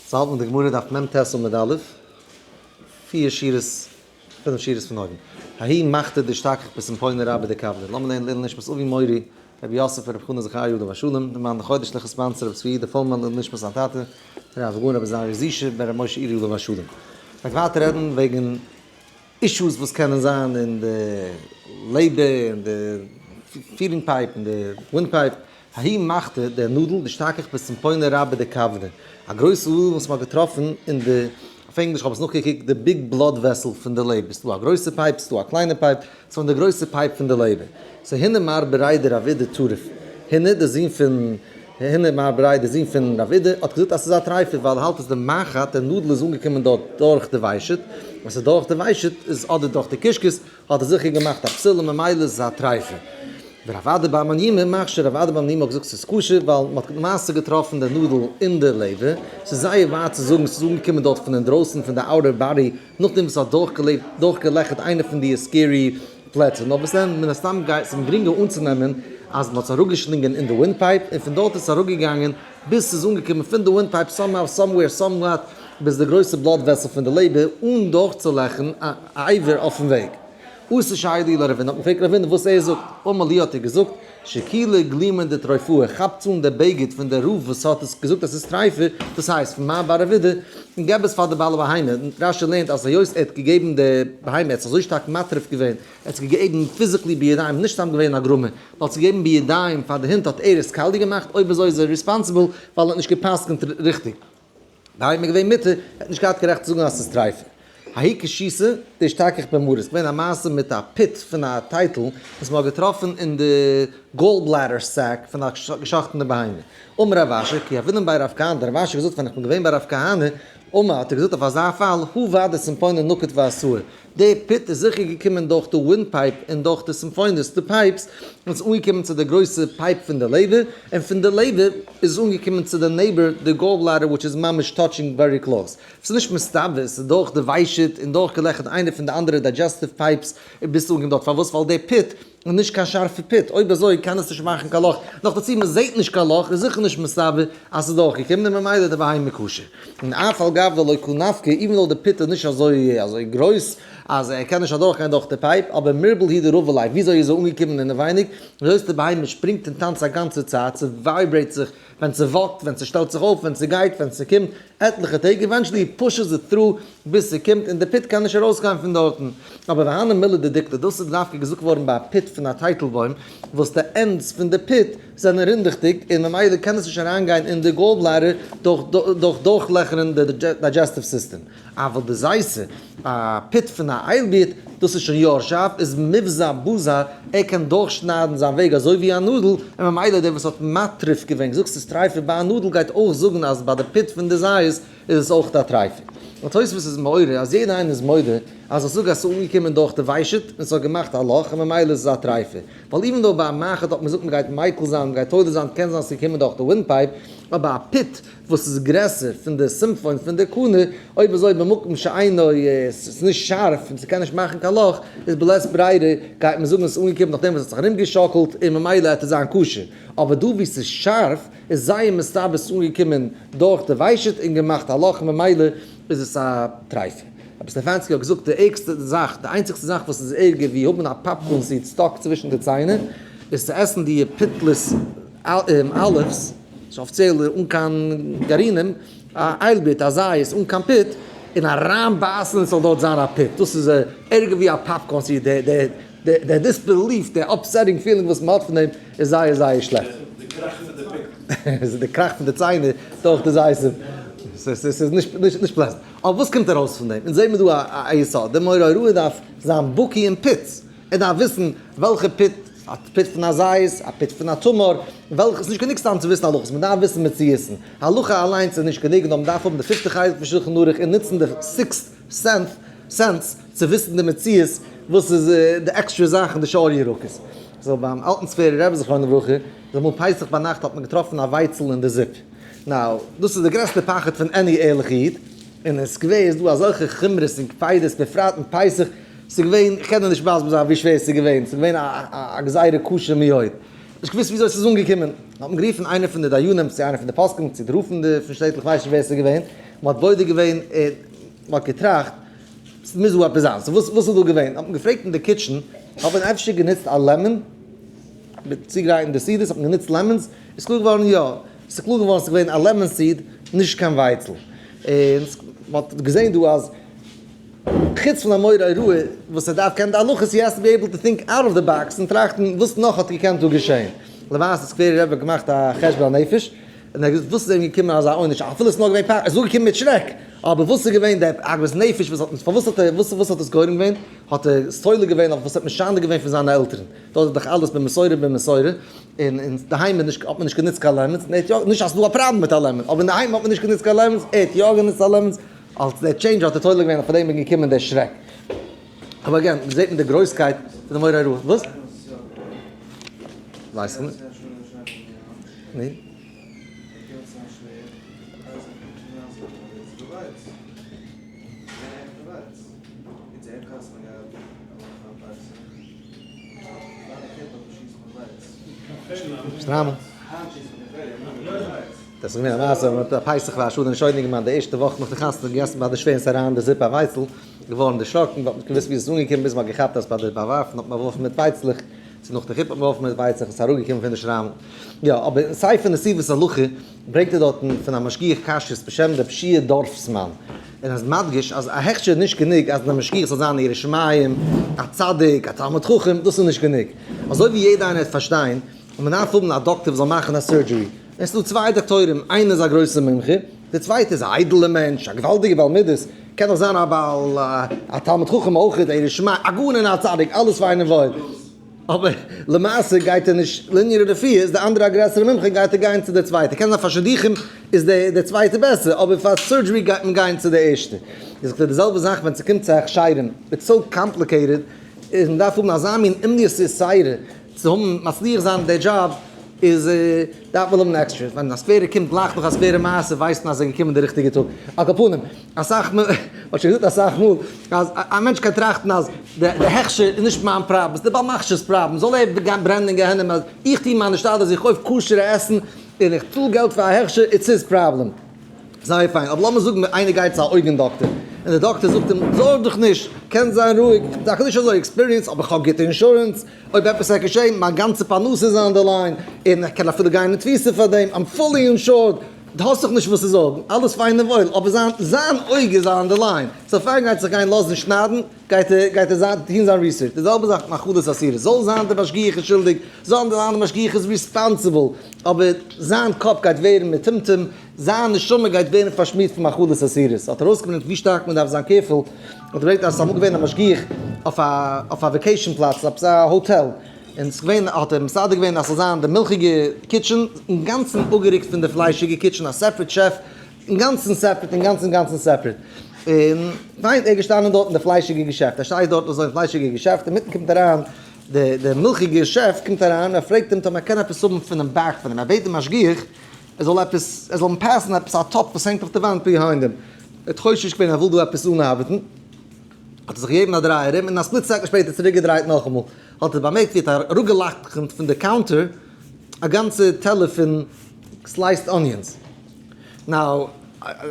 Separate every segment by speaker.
Speaker 1: סאו האלט מען די גמרא דף מ ט עמוד א', פיר שורות, פינף שורות פון אויבן. ההיא מחתא דאשתכח בסימפונא רבה דכבדא. לאמיר לערנען לעילוי נשמת אבי מורי רבי יוסף רבי חנא זכריה עליו השלום, די מאן דחודש לכ' sponsor רבי צבי יהודה פולמאן לעילוי נשמת זיין טאטע הרב הגאון רבי זרעי זישע בן רבי משה אירי עליו השלום. מ'גייט ווייטער רעדן וועגן issues וואס קענען זיין אין די לעבער, אין די feeding pipe, אין די wind pipe. ההיא מחתא, דער נאדל, דאשתכח בסימפונא רבה דכבדא, א גרויסע נאדל וואס מ'האט געטראפן אין די, אויף ענגליש כ'האב עס נאכגעקוקט, די big blood vessel פון די לעבער, ס'דא א גרויסע pipe, ס'דא א קליינע pipe, ס'איז פון די גרויסע pipe פון די לעבער. סאו הנה מר בריה דרב אידי טריף, הנה דער זון פון, הנה מר בריה דער זון פון רב אידי האט געזאגט אז ס'איז א טרייפה ווייל ער האלט אז די מחט, דער נאדל איז אנגעקומען דארט דורך די ושט, און ס'איז דורך די ושט איז אדער דורך די קישקעס, האט ער זיכער געמאכט א פסול און ממילא איז עס א טרייפה. ורב אדא בר מניומי מכשיר, רב אדא בר מניומי האט געזאגט ס'איז כשר ווייל מ'האט למעשה געטראפן די נאדל אין די לעבער, ס'איז זייער ווייט צו זאגן ס'איז אנגעקומען דארט פון אינדרויסן פון די outer body נאכדעם וואס ס'האט דורכגעלעבט דורכגעלעכערט איינע פון די scary פלעצער, נאר וואס דען מן הסתם גייט ס'איז גרינגער אנצונעמען אז מ'האט עס אראפגעשלינגען אין די wind pipe און פון דארט איז עס אראפגעגאנגען ביז ס'איז אנגעקומען פון די wind pipe somehow somewhere somewhat ביז די גרויסע blood vessel פון די לעבער אן דורכצולעכן א אבר אויפן וועג. אתו שיילוה לרבינא האט מען געפרעגט רבינא וואס ער זאגט, אמר להו האט ער געזאגט, שקילו גלימא דטריפאה, כאפטס אן די בגד פון די רב וואס האט עס געזאגט אז ס'איז טריפה, דאס הייסט פון מר בר רב אידי, און געב עס פאר די בעלי בהמה, רש י לערנט אז היות ער האט געגעבן די בהמה, ער האט זיך אזוי שטארק מטריף געווען, ער האט עס געגעבן physically בידיים, נישט סתם געווען א גרמא, ווייל צו געבן בידיים פאר די הונט האט ער עס קאליע געמאכט, אויב אזוי איז ער responsible ווייל ער האט נישט גע'פסק'נט ריכטיג. בהמה געווען מותר, ער האט נישט געהאט קיין רעכט צו זאגן אז ס'איז טרייפה. ההיא כשיתא דאשתכח במרה, ס'איז געווען א מעשה מיט א פיט פון א טייטל וואס מ'האט געטראפן אין די gall bladder sac פון א געשאכטענע בהמה. אמר רב אשי, כי הוינן בי רב כהנא, האט רב אשי געזאגט ווען איך בין געווען ביי רב כהנא, אמר האט ער געזאגט אויף אזא פאל, הא ודאי סימפונא נקיט ואתאי, די פיט איז זיכער געקומען דורך די wind pipe און דורך די סימפונוס, די pipes, און איז אנגעקומען צו די גרויסע pipe פון די לעבער, און פון די לעבער איז עס אנגעקומען צו די neighbor, די gall bladder which איז ממש touching very close. ס'איז נישט מסתבר, ס'איז דורך די ושט און דורכגעלעכערט איינע פון די אנדערע digestive pipes און ביזט אנגעקומען דארט. פארוואס? ווייל די פיט איז נישט קיין שארפע פיט, אויב אזוי קען עס נישט מאכן קיין לאך, נאכדערצו מען זעט נישט קיין לאך איז זיכער נישט מסתבר אז ס'איז דורכגעקומען און ממילא די בהמה כשר. און אף על גב דלא קא נפקא, even though די פיט איז נישט אזוי אזוי גרויס אז ער קען נישט אדורכגיין דורך די pipe, אבער מירבל הוא דרבע ליה, וויאזוי איז ער אנגעקומען אינעווייניג, היות די בהמה שפרינגט און טאנצט א גאנצע צייט, ס' vibrate זיך ווען ס' walk ט, ווען ס'שטעלט זיך אויף, ווען ס'גייט, ווען ס'קומט, עטליכע טעג, eventually pushes it through ביז ס'קומט און די פיט קען נישט ארויסגיין פון דארטן. אבער והני מילי דדיקלא, דאס איז דווקא געזאגט געווארן ביי א פיט פון א טייטלבוים, וואס די ends פון די פיט זענען רינדעכדיג און ממילא קען עס נישט אריינגיין אין די gall bladder דורך דורכלעכערן די digestive system. אבל דזיתא, א פיט פון א איילבירט, דאס איז שוין יא שארף, איז מיבזא בזא, ער קען דורכשניידן זיין וועג אזוי ווי א נאדל, און ממילא דער וואס האט מטריף געווען געזאגט ס'איז טרייפה ביי א נאדל גייט אויך זאגן אז ביי די פיט פון די זית איז עס אויך א טרייפה. און תוספות איז מעורר אז יעדער איינער איז מודה אז איך זאג אז ס'איז אנגעקומען דורך די ושט און ס'האט געמאכט א לאך און ממילא איז עס א טרייפה. ווייל even though ביי א מחט האט מען געזאגט מ'גייט מיקל זיין מ'גייט תולה זיין קען זיין ס'איז געקומען דורך די wind pipe, אבער א פיט וואס איז גרעסער פון די סימפון פון די קנה, אויב אזוי במקום שאינו ס'איז נישט שארף און ס'קען נישט מאכן קיין לאך, איז בלית ברירה גייט מען זאגן עס איז אנגעקומען נאכדעם וואס עס האט זיך ארומגעשאקלט און ממילא העט עס זיין כשר, אבער דא וואו ס'איז שארף איז זייער מסתבר ס'איז אנגעקומען דורך די ושט און געמאכט א לאך און ממילא איז עס א טרייפה. רבי סטעפאנסקי האט געזאגט די ערגסטע זאך, די איינציגסטע זאך וואס איז ערגער ווי האבן א popcorn seed stuck צווישן די ציינער, איז צו עסן די pitless olives, ס'איז אפיציעל אן קיין גרעינים, א איילבירט, א זית אן קיין פיט, און אריינבייסן און ס'זאל דארט זיין א פיט, דאס איז ערגער ווי א popcorn seed, די disbelief, די upsetting feeling וואס מ'האט פון דעם איז זייער זייער שלעכט.
Speaker 2: די קראך פון די פיט.
Speaker 1: די קראך פון די ציינער דורך די זיתים. ס'איז נישט pleasant. אבער וואס קומט ארויס פון דעם? אונז זעהן מיר דא א יסוד, די מורה הוראה דארף זיין בקי אין פיטס, ער דארף וויסן וועלכע פיט, א פיט פון א זית, א פיט פון א תמר, וועלכע, ס'איז נישט גענוג סתם צו וויסן הלכות, מ'דארף וויסן מציאות'ן. הלכה אליינס איז נישט גענוג, נאר מ'דארף האבן די פיפטע חלק פון שלחן ערוך און נוצן די sixth sense צו וויסן די מציאות וואס איז די עקסטרע זאכן, די שאר ירקות. סאו ביים אלטן סקווערער רבי זכרונו לברכה, איז אמאל פסח ביינאכט האט מען געטראפן א ווייצל אין די זופ. now, דאס איז די גרעסטע פחד פון any ערליכע איד, און אין סקווער איז דא אזעלכע חומרות און קפידות בפרט אין פסח, ס'איז געווען, איך קען דיר נישט מסביר זיין ווי שווער ס'איז געווען, ס'איז געווען א גזירה קשה מאוד. נישט געוואוסט וויאזוי ס'איז אנגעקומען. האט מען גערופן איינער פון די דיינים, צו איינער פון די פוסקים, צו די רב פון די פון שטעטל, כ'ווייס נישט ווער ס'איז געווען. מ'האט בודק געווען און מ'האט געטראכט, ס'מוז דא עפעס זיין. so וואס וואס איז דא געווען? האט מען געפרעגט אין די kitchen, האט מען אפשר גענוצט א lemon? מיט צוגרייטן די סעודות האט מען גענוצט lemons? איז קלאר געווארן יא. ס'איז קלאר געווארן ס'איז געווען א lemon seed, נישט קיין ווייצל. און מ'האט געזען דא אז חוץ פון א מורה הוראה וואס ער דארף קענען די הלכות, he has to be able to think out of the box און טראכטן וואס נאך האט געקענט דא געשען. למעשה האט סקווערער רבי געמאכט א חשבון הנפש, און ער האט געזאגט וואס איז אים געקומען אזא עונש אפילו עס איז נאר געווען פחד, עס איז אנגעקומען מיט שרעק, אבער וואס איז געווען די עגמת נפש וואס האט פארוואס האט ער וואס וואס האט עס גורם געווען, האט ער סולד געווען אויף וואס האט משנה געווען פון זיינע עלטערן, דארט איז דאך אלעס במסורה במסורה, און אינדערהיים איז נישט האט מען נישט גענוצט קיין lemons, און ער האט יא, נישט אז ס'איז דא א פראבלעם מיט א lemon, אבער אינדערהיים האט מען נישט גענוצט קיין lemons, ער האט יא גענוצט א lemons, אלס דער change האט ער תולה געווען און פאר דעם איז געקומען דער שרעק. אבער again, זעט מען די גרויסקייט פון די מורה הוראה. וואס? ווייס איך נישט. נו? שטריימל. דאס איז געווען א מעשה מיט א פסח וואש אדער שוין געמאכט די ערשטע וואך נאך די חתונה געגעסן ביי די שווער און אריין די זופ א ווייצל געווארן דערשראקן ווייל מ'האט געוואוסט ווי עס איז אנגעקומען ביז מ'האט געכאפט אז ביי די באווארפן האט מען באווארפן מיט ווייצלעך צו נאך די חופה האט מען באווארפן מיט ווייצלעך עס איז אראפגעקומען פון די שטריימל יא אבער אין ספר נתיבות הלכה ברענגט ער דארטן פון א משגיח כשרות בשם רב שיע דארפסמאן און איז מדגיש אז א הכשר איז נישט גענוג אז דער משגיח זאל זיין א ירא שמים א צדיק א תלמיד חכם דאס איז נישט גענוג אזוי ווי יעדער איינער וועט פארשטיין און מען דארף האבן א דאקטער וואס זאל מאכן א surgery, עס איז דא צוויי דאקטוירים, איינער איז א גרויסער מומחה, דער צווייטער איז א איידעלער מענטש, א געוואלדיגער בעל מידות, קען דאך זיין א בעל א תלמיד חכם אויך, א ירא שמים, א גאון און א צדיק, אלעס פיין און וואויל, אבער למעשה גייט ער נישט לענין רפואה, איז דער אנדערע א גרעסערע מומחה, גייט ער גיין צו דער צווייטער, קען זיין פאר שידוכים איז דער צווייטער בעסער, אבער פאר surgery גייט מען גיין צו דער ערשטער. איז די זעלבע זאך ווען ס'קומט צו הכשרים, it's so complicated, איז מען דארף האבן אזא מין אומניות יתירה, צו האבן מצליח זיין די דזשאב איז דארף מען האבן עקסטרע, ווען א סקווערע קומט גלייך נאך א סקווערע מעשה ווייסט מען אז עס איז געקומען די ריכטיגע טאג, על כל פנים אסאך מאל, מ'האט שוין געזאגט אסאך מאל אז א מענטש קען טראכטן אז די הכשר איז נישט מיין פראבלעם, ס'איז די בעל מכשיר'ס פראבלעם, זאל ער גיין ברענען אין גיהנום אז איך טו מיין השתדלות איך קויף כשר'ע עסן און איך צאל געלט פאר א הכשר, it's his problem. זייער פיין, אבער לאמיר זאגן איינער גייט צו א אויגן דאקטער, און דער דאקטער זאגט אים, זארג דיך נישט, קענסט זיין רואיג, איך בין טאקע נישט אזוי experienced, אבער איך האב גוטע אינשורענס, אויב עפעס וועט געשען, מיין גאנצע פרנסה איז on the line, און איך קען אפילו גיין אין תפיסה פאר דעם, I'm fully insured, דו האסט זיך נישט וואס צו זארגן, אלעס פיין און וואויל, אבער זיין זיין אויג איז on the line, so פאר ער גייט זיך גיין לאזן שניידן, גייט ער גייט ער זיין טון זיין research, די זעלבע זאך מאכלות אסורות, זאל זיין דער משגיח איז שולדיג, זאל זיין דער משגיח איז responsible, אבער זיין קאפ גייט ווערן מטומטם, זיין נשמה גייט ווערן פארשמירט פון מאכלות אסורות, האט ארויסגעברענגט ווי שטארק מען דארף זיין careful, האט געברענגט אז עס איז אמאל געווען א משגיח אויף א אויף א vacation פלאץ, עפעס א האטעל, און עס איז געווען האט ער מסדר געווען אז ס'זאל זיין די מילכיגע kitchen אינגאנצן אפגערוקט פון די פליישיגע kitchen, א separate chef, אינגאנצן separate, אינגאנצן אינגאנצן separate, און פיין ער איז געשטאנען דארט אין די פליישיגע געשעפט, ער שטייט דארט אזוי אין פליישיגע געשעפט, אינמיטן קומט אריין די די מילכיגע שעף קומט אריין און ער פרעגט אים טאמער ער קען עפעס האבן פונעם באק פון אים, ער בעט דעם משגיח ער זאל עפעס, ער זאל אים pass ן עפעס א טאפ וואס הענגט אויף די וואנט behind אים. ער האט חושש געווען ער וויל דא עפעס אנארבעטן, האט ער זיך געגעבן א דריי ארום און א split second שפעטער צוריק געדרייט נאכאמאל, האט ער באמערקט ווי ער האט אראפגעלאכט פון די counter א גאנצע טעלער פון sliced onions. Now,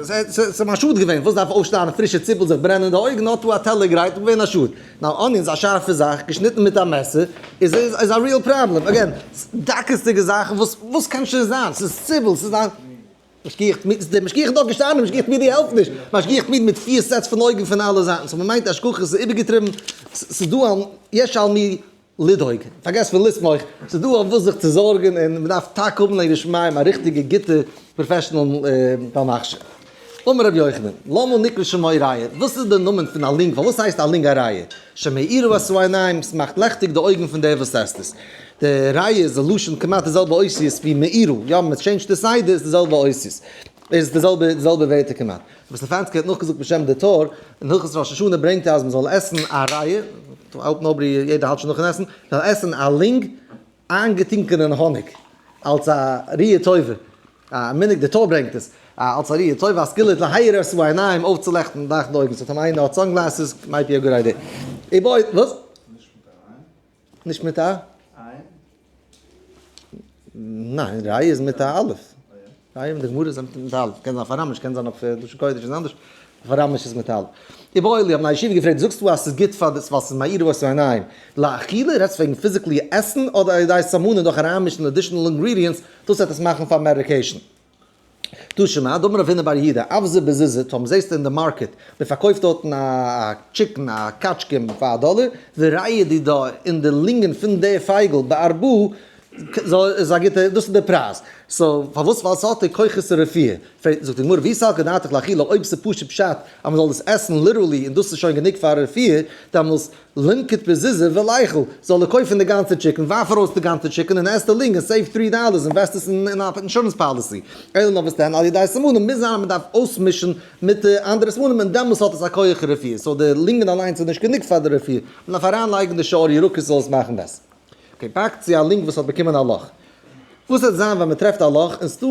Speaker 1: ס'איז אים א שאד געווען, וואס דארף אויפשניידן פרישע ציבל זיך ברענען די אויגן, האט דא א טעלער גרייט, געווען א שאד. Now, onions א שארפע זאך, געשניטן מיט א מעסער, איז איז א real problem. Again, דקות'דיגע זאכן וואס וואס קען שוין זיין? ס'איז ציבל, ס'איז א. משגיח תמיד, דער משגיח איז דאך געשטאנען, משגיח תמיד העלפט נישט, משגיח תמיד מיט פיר sets פון אויגן פון אלע זייטן, so מ'מיינט השגחה איז איבערגעטריבן, ס'איז דא א יש על מי לדאוג, פארגעס פון לסמוך, ס'איז דא אויף וואס זיך צו זארגן און מ'דארף טאקע האבן א ירא שמים, א ריכטיגע גוטע professional בעל מכשיר. אמר רבי יוחנן, למה נקרא שמו ראיה, וואס איז די נאמען פון א לינג, פארוואס הייסט א לינג א ראיה? שמאירה את העיניים, ס'מאכט לעכטיג די אויגן פון דער וואס עסט עס. די ראיה איז די לשון כמעט די זעלבע אותיות ווי מאירה, יא מ'טשעינדזשט די סדר איז די זעלבע אותיות, איז די זעלבע די זעלבע ווערטער כמעט. רבי סטעפאנסקי האט נאכגעזאגט בשם די טור, אין הלכות ראש השנה ברענגט ער אז מ'זאל עסן א ראיה, האלט נאברי יעדער האלט שוין נאכן עסן, מ'זאל עסן א לינג איינגעטונקען אין האניג, אלס א ראיה טובה, א מנהג די טור ברענגט עס, אלס א ראיה טובה, א סגולה להאיר את העיניים, אויפצולעכטן דאך די אויגן, so טאמער איינער האט sunglasses, might be a good idea. איבעי, וואס?
Speaker 2: נישט מיט א עין?
Speaker 1: נישט מיט א?
Speaker 2: עין?
Speaker 1: ניין, ראיה איז מיט א אלף. ראיה אין די גמרא איז מיט א אלף. קען זיין אויף אראמיש, קען זיין אויף לשון קודש איז אנדערש. אויף אראמיש איז מיט א אלף. איבעיא להו האבן א ישיבה געפרעגט, זאגסטו אז ס'איז גוט פאר די, ווייל ס'איז מאיר את העיניים לאכילה, רעדסט וועגן physically עסן אדער על ידי סמנין דורך אריינמישן additional ingredients, דאס וועט עס מאכן פאר medication. תא שמע, דאמר רב הונא בר יהודה, אווזא בזוזא, טאמער זעסטו אין די market, מען פארקויפט דארטן א chicken, א קאטשקע פאר א דאלער, וריעא דידה אין די לינגען פון די פייגל בארבעה, איז א גוטע, דאס איז די פרייז. so פארוואס? ווייל ס'האט די כוחות הרפואה. פרעגט, זאגט די גמרא, ואי סלקא דעתך לאכילה, אויב ס'איז פשוט פשט אז מ'זאל דאס עסן literally און דאס איז שוין גענוג פאר רפואה, דעמאלס לינקוט בזוזא וליכול, זאל ער קויפן די גאנצע chicken, ווארף ארויס די גאנצע chicken און עס די לינג און save three dollars, invest עס אין א insurance policy. אלא נאר וואס דען, על ידי סמנים, מוז זיין אז מ'דארף אויסמישן מיט די אנדערע סמנים און דעמאלס האט עס א כח רפואה, so די לינגען אליינס איז נישט גענוג פאר די רפואה, מ'דארף אריינלייגן די שאר ירקות זאל עס מאכן בעסער. okay, back צו א לינג וואס האט באקומען א לאך. וואס וועט זיין ווען מ'טרעפט א לאך און ס'דא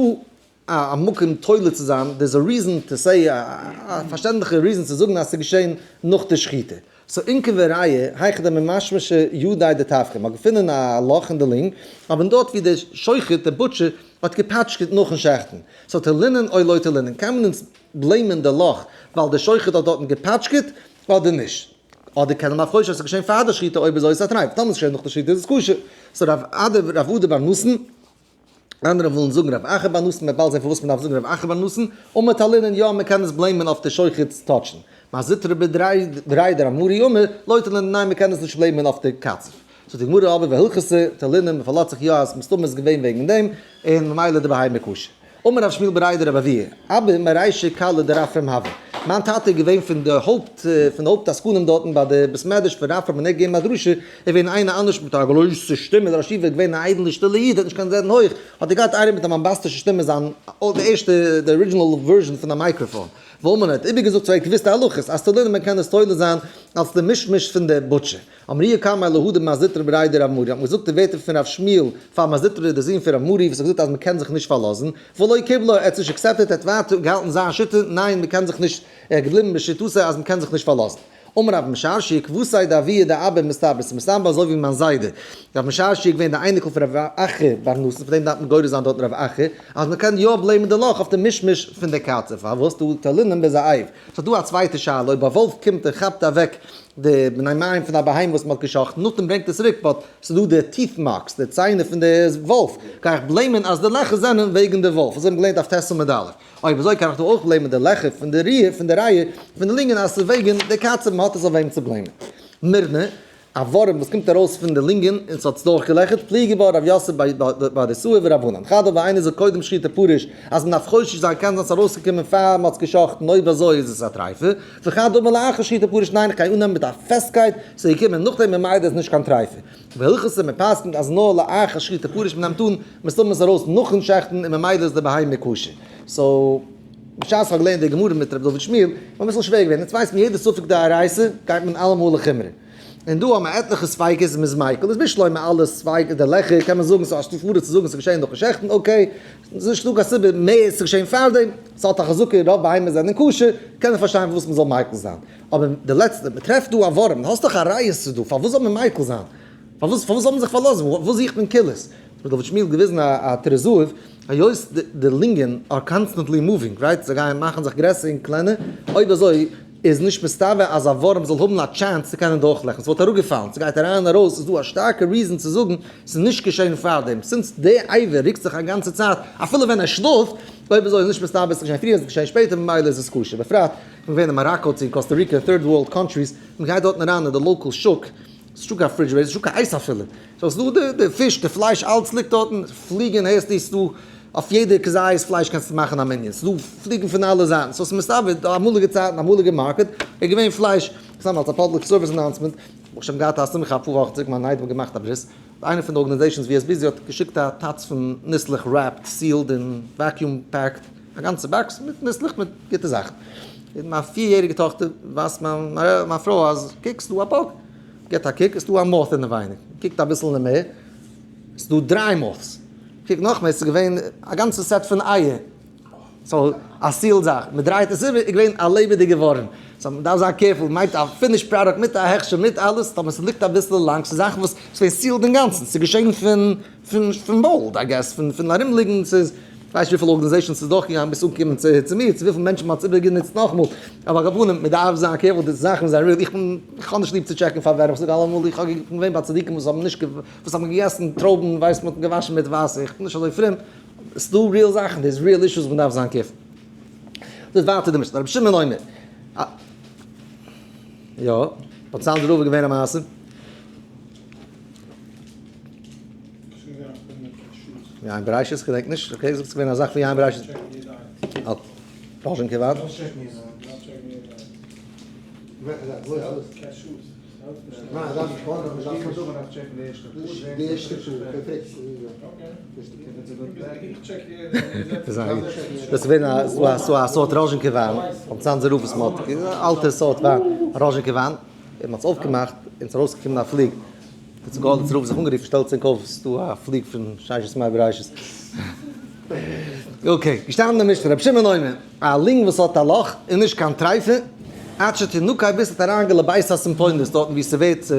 Speaker 1: א מקום תולה צו זיין, there is a reason to say, א פארשטענדליכע reason צו זאגן אז ס'איז געשען נאך די שחיטה. so אונקא וראיה, היכא דממשמשא ידיה דטבחא, מ'האט געפונען א לאך אין די לינג, אבער דארט ווי דער שוחט, דער butcher, האט געפאטשקעט נאכן שעכטן. so תלינן או לא תלינן, קען מען אונז blame ען די לאך ווייל דער שוחט האט דארטן געפאטשקעט אדער נישט? אדער קען מען חושש אז ס'איז געשען פאר די שחיטה אויב אזוי איז עס א טרייף, טאמער ס'איז געשען נאך די שחיטה איז עס כשר. so רב אדא רב אדא בר נתן, אנדערע ווילן זאגן רב אחא בר נתן, מ'וועט באלד זען פארוואס מ'דארף זאגן רב אחא בר נתן, אמר תלינן יא מ'קען עס blame ען אויף די שוחט'ס touch ן. מר זוטרא בריה דרב מרי אמר לא תלינן ניין מ'קען עס נישט blame ען אויף די קצב. זאגט די גמרא אבער והלכתא תלינן מ'פארלאזט זיך יא אז מסתמא איז געווען וועגן דעם און ממילא די בהמה כשר. אמר רב שמואל בריה דרב אבוה, אבא מרישי כלה דרפרם הוה, מיין טאטע איז געווען פון די הויפט פון די הויפט עסקנים דארטן ביי די בית מדרש פון רפרם און ער האט געגעבן א דרשה, איז געווען איינער אנדערש מיט א גרויסע שטימע, דער ראש ישיבה איז געווען א איידעלע שטילע איד, האט נישט געקענט רעדן הויך, האט ער געהאט איינער מיט א באמבאסטישע שטימע זיין די ערשטע די original version פון א מיקראפאן, ואמר ער האט איבערגעזאגט so ער האט געוואוסט די הלכות אז תלינן מען קען עס תולה זיין אלס די מישמוש פון די butcher. אמרוה קמיה להא דמר זוטרא בריה דרב מרי, האט מען געזאגט די ווערטער פון רב שמואל פאר מר זוטרא דער זון פון רב מרי וואס האט געזאגט אז מען קען זיך נישט פארלאזן, ולא קיבלה, ער האט עס נישט accepted, ער האט ווייטער געהאלטן זיין שיטה, ניין מען קען זיך נישט, ער איז געבליבן בשיטתו אז מען קען זיך נישט פארלאזן. אמר רב משרשיא, כוותיה דאבוה דאבא מסתברא, ס'איז מסתבר אזוי ווי מיין זיידע. רב משרשיא איז געווען די אייניקל פון רב אחא בר נתן, פון דעם דארף מען גורס זיין דארטן רב אחא, אז מען קען יא blame ען די לאך אויף די מישמוש פון די קצב, פארוואס דהא תלינן בזאב? ס'איז דא א צווייטע שאלה, אויב א וואלף קומט און כאפט אוועק די בני מעיים פון א בהמה וואס מ'האט גע'שחט'ן, נאכדעם ברענגט עס צוריק, but ס'איז דא די teeth marks, די ציינער פון די וואלף, גיי איך blame ען אז די לעכער זענען וועגן די וואלף, אזוי האט מען געלערנט אויף ט' עמוד א'. אויב אזוי קען איך דא אויך blame ען די לעכער פון די ריע, פון די ריע, פון די לינגען אז ס'איז וועגן די קצב, מ'האט עס אויף וועם צו blame ען. מירנא, א ווארעם וואס קומט ארויס פון די לינגען און ס'האט עס דורכגעלעכערט, פליגי בה רב יוסף בר איסאי ורבנן. חדא ווייל איינער זאגט קודם שחיטה פריש אז מ'דארף חושש זיין קען זיין ס'איז ארויסגעקומען פאר מ'האט עס גע'שחט'ן אויב אזוי איז עס א טריפה, וחדא אמר לאחר שחיטה פריש ניין כ'גיי אננעמען מיט א פעסטקייט ס'איז געקומען נאכדעם ממילא איז נישט קיין טריפה. והלכתא מ'פסק'נט אז נאר לאחר שחיטה פריש מ'נעמט אן מסתמא איז ארויס נאכן שעכטן און ממילא איז די בהמה כשר. so בשעת כ'האב געלערנט די גמרא מיט ר' דוד שמואל איז מיר אביסל שווער געווען, יעצט ווייסט מען יעדע ספק דאורייתא גייט מען אלעמאל לחומרא. און דא האבן מיר עטליכע ספיקות און מ'איז מיקל, איז בשלמא אלע ספיקות די לעכער קען מען זאגן ס'איז א שטופורע צו זאגן ס'איז געשען נאכן שעכטן, okay, ס'איז נישטא קיין סיבה מער ס'איז געשען פארדעם, ס'האט א חזקה רוב בהמות זענען כשר, קען איך פארשטיין פארוואס מ'זאל מיקל זיין. אבער די לעצטע, מ'טרעפט דא א ווארעם, האסט דאך א ראיה ס'איז דא, פארוואס זאל מען מיקל זיין? פארוואס פארוואס זאל מען זיך פארלאזן? וואס זוכט מען קולות? האט דוד שמואל געוויזן א טורי זהב, היות די לינגען are constantly moving, right? זיי גייען מאכן זיך גרעסער און קלענער, אויב אזוי איז נישט מסתבר אז א ווארעם זאל האבן א chance צו קענען דורכלעכן, ס'וואלט אראפגעפאלן, ס'גייט אריין און ארויס, איז דא א שטארקע reason צו זאגן ס'איז נישט געשען פארדעם, since די אבר רוקט זיך א גאנצע צייט אפילו ווען ער שלאפט, אויב אזוי איז נישט מסתבר ס'איז געשען פריער, ס'איז געשען שפעטער ממילא איז עס כשר, בפרט כ'בין געווען אין מאראקא צו אין קאסטא ריקא, third world countries, מ'גייט דארטן אריין אין די local שוק, ס'נישטא קיין refrigerator, ס'נישטא קיין אייז אפילו. so ס'דא די די פיש, די פלייש, אלץ ליגט דארטן, פליגן הערסטו, ס'דא אויף יעדע כזית פלייש קענסטו מאכן א מנין, ס'דא פליגן פון אלע זייטן, so ס'מסתבר די אמאליגע צייטן, אמאליגע market, איז געווען פלייש, סתם אלס א public service announcement, ברוך השם געהאט א שמחה אפאר וואכן צוריק, מיין איידעם האט געמאכט א ברית, איינע פון די organizations ווי ער איז busy האט געשיקט א טאץ פון ניסלעך wrapped, sealed און vacuum packed, א גאנצע box מיט ניסלעך מיט גוטע זאכן. און מיין פיר יעריגע טאכטער ווייזט מיין מיין פרוי אז קוק ס'דא א bug, גיבט א קוק ס'דא א moth אינעווייניג, קוקט אביסל אין מער, ס'דא דריי moths, קוק נאכמער ס'איז געווען א גאנצע set פון אייער. So א sealed זאך, מען דרייט עס איבער, איז געווען א לעבעדיגע ווארעם. So מען דארף זיין careful, מיינט א finished product מיט א הכשר מיט אלעס, טאמער ס'ליגט אביסל לאנג, ס'איז זאכן וואס ס'איז געווען sealed אינגאנצן, ס'איז געשען פון פון פון mold I guess, פון פון ארומליגן, ס'איז כ'ווייס נישט וויפיל organizations ס'איז דורכגעגאנגען ביז אנקומען צו צו מיר, צו וויפיל מענטשן מ'האט עס איבערגענוצט נאכאמאל, אבער על כל פנים, מ'דארף זיין careful, די זאכן זענען real, איך בין, איך האב נישט ליב צו check ן פאר ווערים, כ'זאג אלעמאל, איך האב געווען ביי צדיקים וואס האבן נישט וואס האבן געגעסן טרויבן, ווייסט מ'האט געוואשן מיט וואסער, איך בין נישט אזוי פרום, ס'דא real זאכן, דאס real issues וואס מ'דארף זיין careful. דאס ווייטער די משנה, רבי שמעון אומר, יא, האט צאנזער רב געווען א מעשה. יין בראשית, כ'געדענק נישט, okay, זאגסט געווען א זאך פון יין בראשית. ראזשינקע ווארט. דאס איז געווען א סארט ראזשינקע וויין, ביים צאנזער רב וואס מ'האט, אלטע סארט וויין, ראזשינקע וויין, און מ'האט עס אויפגעמאכט און ס'איז ארויסגעקומען א פליג, האט זיך גארליצער רב זיך אנגערופן, שטעלטס ענק אויף, ס'איז דא א פליג פון ששת ימי בראשית. Okay, געשטאנען אין די משנה, רבי שמעון אומר, א לונג וואס האט א לאך איז נישט קיין טרייפה, עד שתנקה ביז ס'האט אריינגע לבית הסימפונית דארטן וואו ס'ווערט